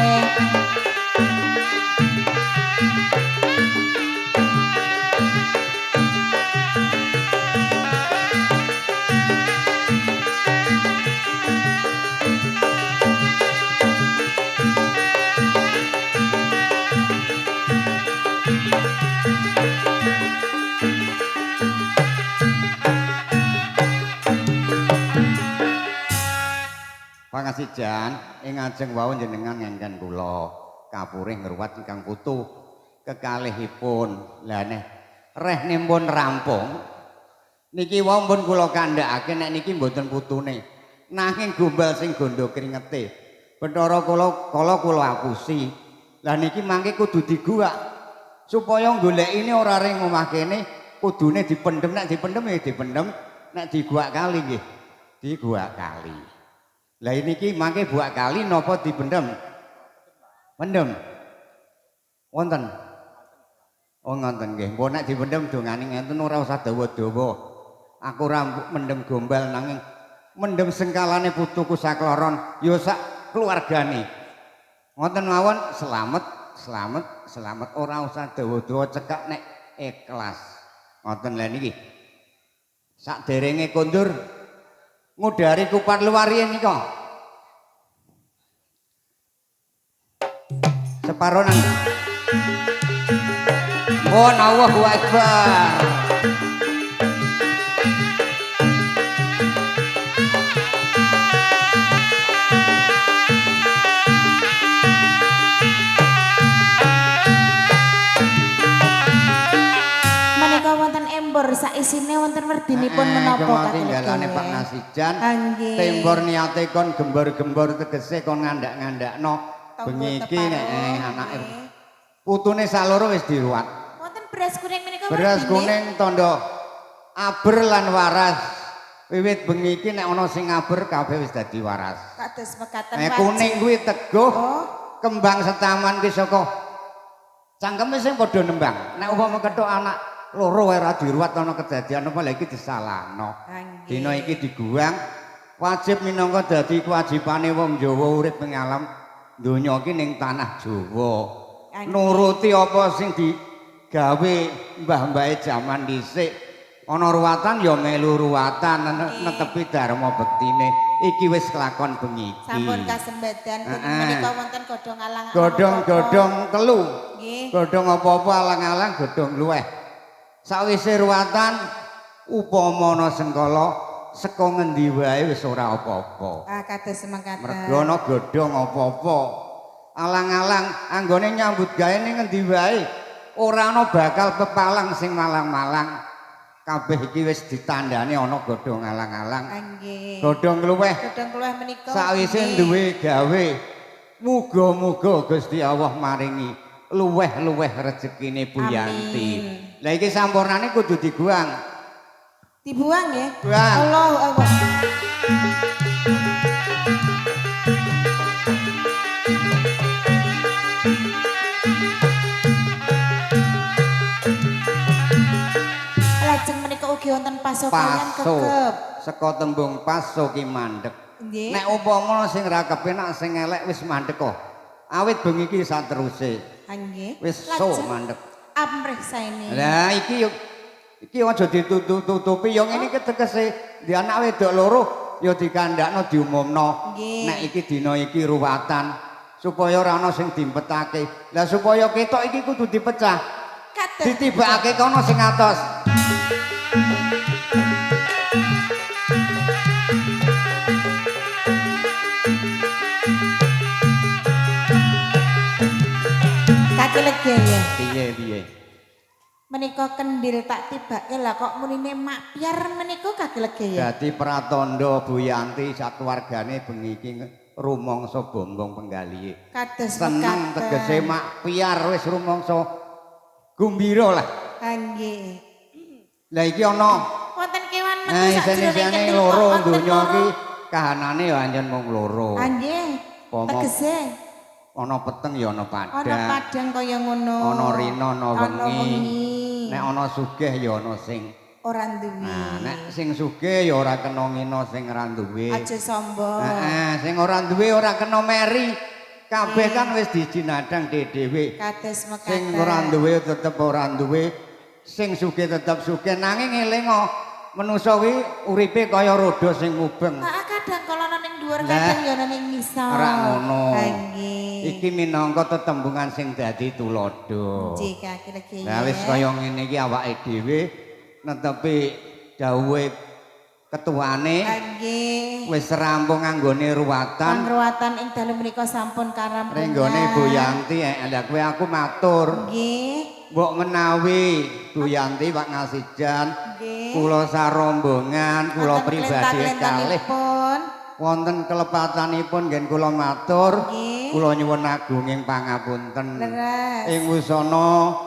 Speaker 1: Pak Ngasijan, ing ajeng wau jenengan ngengken kula kapurih ngruwat ingkang putu kekalihipun. Lah neh rehne pun rampung. Niki wau pun kula kandhakake nek niki mboten putune. Nanging gombal sing gondo kringete. Bathara kula kala kula apusi. Lah niki mangke kudu diguwak supaya golekine ora ring omah kene, kudune dipendhem, nek dipendhem ya dipendhem, nek diguwak kali nggih diguwak kali. Lah niki mangke buak kali napa dipendhem? Pendhem. Wonten. Oh ngoten nggih. Engko nek dipendhem dongane ngenten ora usah dawa-dawa. Aku ora mendhem gombal nanging mendhem sengkalane putuku sakloron ya sak keluargane. Ngoten mawon selamat, selamat, selamat, ora usah dawa-dawa cekak nek ikhlas. Ngoten lha niki. Sakderenge kondur ngudari kupat luar riyen nika. Separo nang. Mohon Allahu Akbar.
Speaker 2: Menika wonten embor saisine wonten werdinipun menapa Kakek
Speaker 1: Tinggalane
Speaker 2: Legeye?
Speaker 1: Pak Ngasijan.
Speaker 2: Nggih.
Speaker 1: Tembor niate kon gembor-gembor tegese kon ngandhak-ngandhakno bengi iki nek anake putune saloro wis diruwat.
Speaker 2: Wonten beras kuning menika
Speaker 1: Beras
Speaker 2: werdine?
Speaker 1: kuning tandha aber lan waras. Wiwit bengi iki nek ana sing aber kabeh wis dadi waras.
Speaker 2: Kados mekaten
Speaker 1: Nek kuning kuwi teguh,
Speaker 2: Oh.
Speaker 1: kembang setaman kuwi saka cangkeme sing padha nembang. Nek upama kethok anak loro ora diruwat ana kedadian apa lha iki disalahno. Dina iki diguang wajib minangka dadi kewajibane wong Jawa urip ing alam donya iki ning tanah Jawa. Nuruti apa sing digawe mbah-mbahe jaman dhisik. Ana ruwatan ya melu ruwatan netepi dharma bektine. Iki wis kelakon bengi iki.
Speaker 2: Sampun kasembadan menika wonten godhong alang-alang.
Speaker 1: Godhong-godhong telu.
Speaker 2: Nggih.
Speaker 1: Godhong apa-apa alang-alang godhong luweh. Sawise ruwatan upama ana sengkala saka ngendi wae wis ora apa-apa.
Speaker 2: Ah kados mekaten.
Speaker 1: Mergo ana godhong apa-apa. Alang-alang anggone nyambut gawe ning ngendi wae ora ana bakal pepalang sing malang-malang. Kabeh iki wis ditandani ana godhong alang-alang.
Speaker 2: Nggih.
Speaker 1: Godhong luweh.
Speaker 2: Godhong luweh menika
Speaker 1: sawise duwe gawe muga-muga Gusti Allah maringi luweh-luweh rezekine Bu Yanti. Lah iki sampurnane kudu diguang.
Speaker 2: Dibuang nggih.
Speaker 1: Buang.
Speaker 2: Allahu Akbar. Lajeng menika ugi wonten paso kalian
Speaker 1: Paso.
Speaker 2: kekep.
Speaker 1: Saka tembung paso ki mandek.
Speaker 2: Nggih.
Speaker 1: Nek upama sing ra kepenak sing elek wis mandek kok. Awit bengi iki sateruse.
Speaker 2: Nggih.
Speaker 1: Wis so mandek.
Speaker 2: Amrih saene.
Speaker 1: Lah iki yo iki aja ditutup-tutupi yo ngene iki tegese di anak wedok loro ya dikandhakno diumumno. Nek iki dina iki ruwatan supaya ora ana sing dimpetake. Lah supaya ketok iki kudu dipecah. Ditibakake kono sing atos.
Speaker 2: Kaki Legeye.
Speaker 1: Piye piye?
Speaker 2: Menika kendil tak tibake lah kok munine mak piar menika Kaki Legeye.
Speaker 1: Dadi pratandha Bu Yanti sakeluargane bengi iki rumangsa bombong penggalihe.
Speaker 2: Kados
Speaker 1: Seneng tegese mak piar wis rumangsa gumbira lah.
Speaker 2: Ha nggih.
Speaker 1: Lah iki ana
Speaker 2: wonten kewan metu
Speaker 1: nah
Speaker 2: sakjroning
Speaker 1: isene
Speaker 2: kendil
Speaker 1: loro
Speaker 2: kok wonten
Speaker 1: donya
Speaker 2: loro.
Speaker 1: iki kahanane ya anjen mung loro.
Speaker 2: Ha nggih. Tegese
Speaker 1: ana peteng ya ana
Speaker 2: ana
Speaker 1: padhang.
Speaker 2: padhang kaya ngono.
Speaker 1: Ana rina ana wengi. Nek ana sugih ya ana sing
Speaker 2: ora duwe.
Speaker 1: Nah, nek sing sugih ya ora kena ngina sing ora duwe.
Speaker 2: Aja sombong.
Speaker 1: Heeh, sing ora duwe ora kena meri. Kabeh kan wis dijinadang dhewe.
Speaker 2: Kados mekaten.
Speaker 1: Sing ora duwe tetep ora duwe, sing sugih tetep sugih. Nanging elinga manusa kuwi uripe kaya roda sing mubeng.
Speaker 2: Heeh, kadang kala ana ning dhuwur kadang ya ana ning ngisor.
Speaker 1: Ora ngono.
Speaker 2: Ha nggih.
Speaker 1: Iki minangka tetembungan sing dadi tuladha.
Speaker 2: Nggih Kaki Legeye.
Speaker 1: Lah wis kaya ngene iki awake dhewe netepi dawuhe ketuane.
Speaker 2: Ha nggih.
Speaker 1: Wis rampung anggone ruwatan.
Speaker 2: Pangruwatan ing dalu menika sampun karampungan.
Speaker 1: Renggone Bu Yanti, lha kowe aku matur.
Speaker 2: Nggih.
Speaker 1: Mbok menawi Bu Yanti Pak Ngasijan,
Speaker 2: Nggih.
Speaker 1: kula sarombongan, kula
Speaker 2: Wonten
Speaker 1: pribadi kalih
Speaker 2: klentang-klentanipun.
Speaker 1: wonten kelepatanipun ngen kula matur.
Speaker 2: Nggih.
Speaker 1: Kula nyuwun agunging pangapunten.
Speaker 2: Leres.
Speaker 1: Ing wusana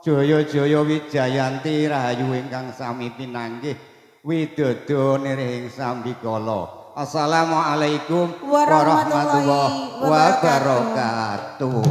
Speaker 1: Jaya-jaya Wijayanti rahayu ingkang sami pinanggih widodo nirihing sambikala. Assalamualaikum
Speaker 2: Warahmatullahi
Speaker 1: warahmatullahi wabarakatuh.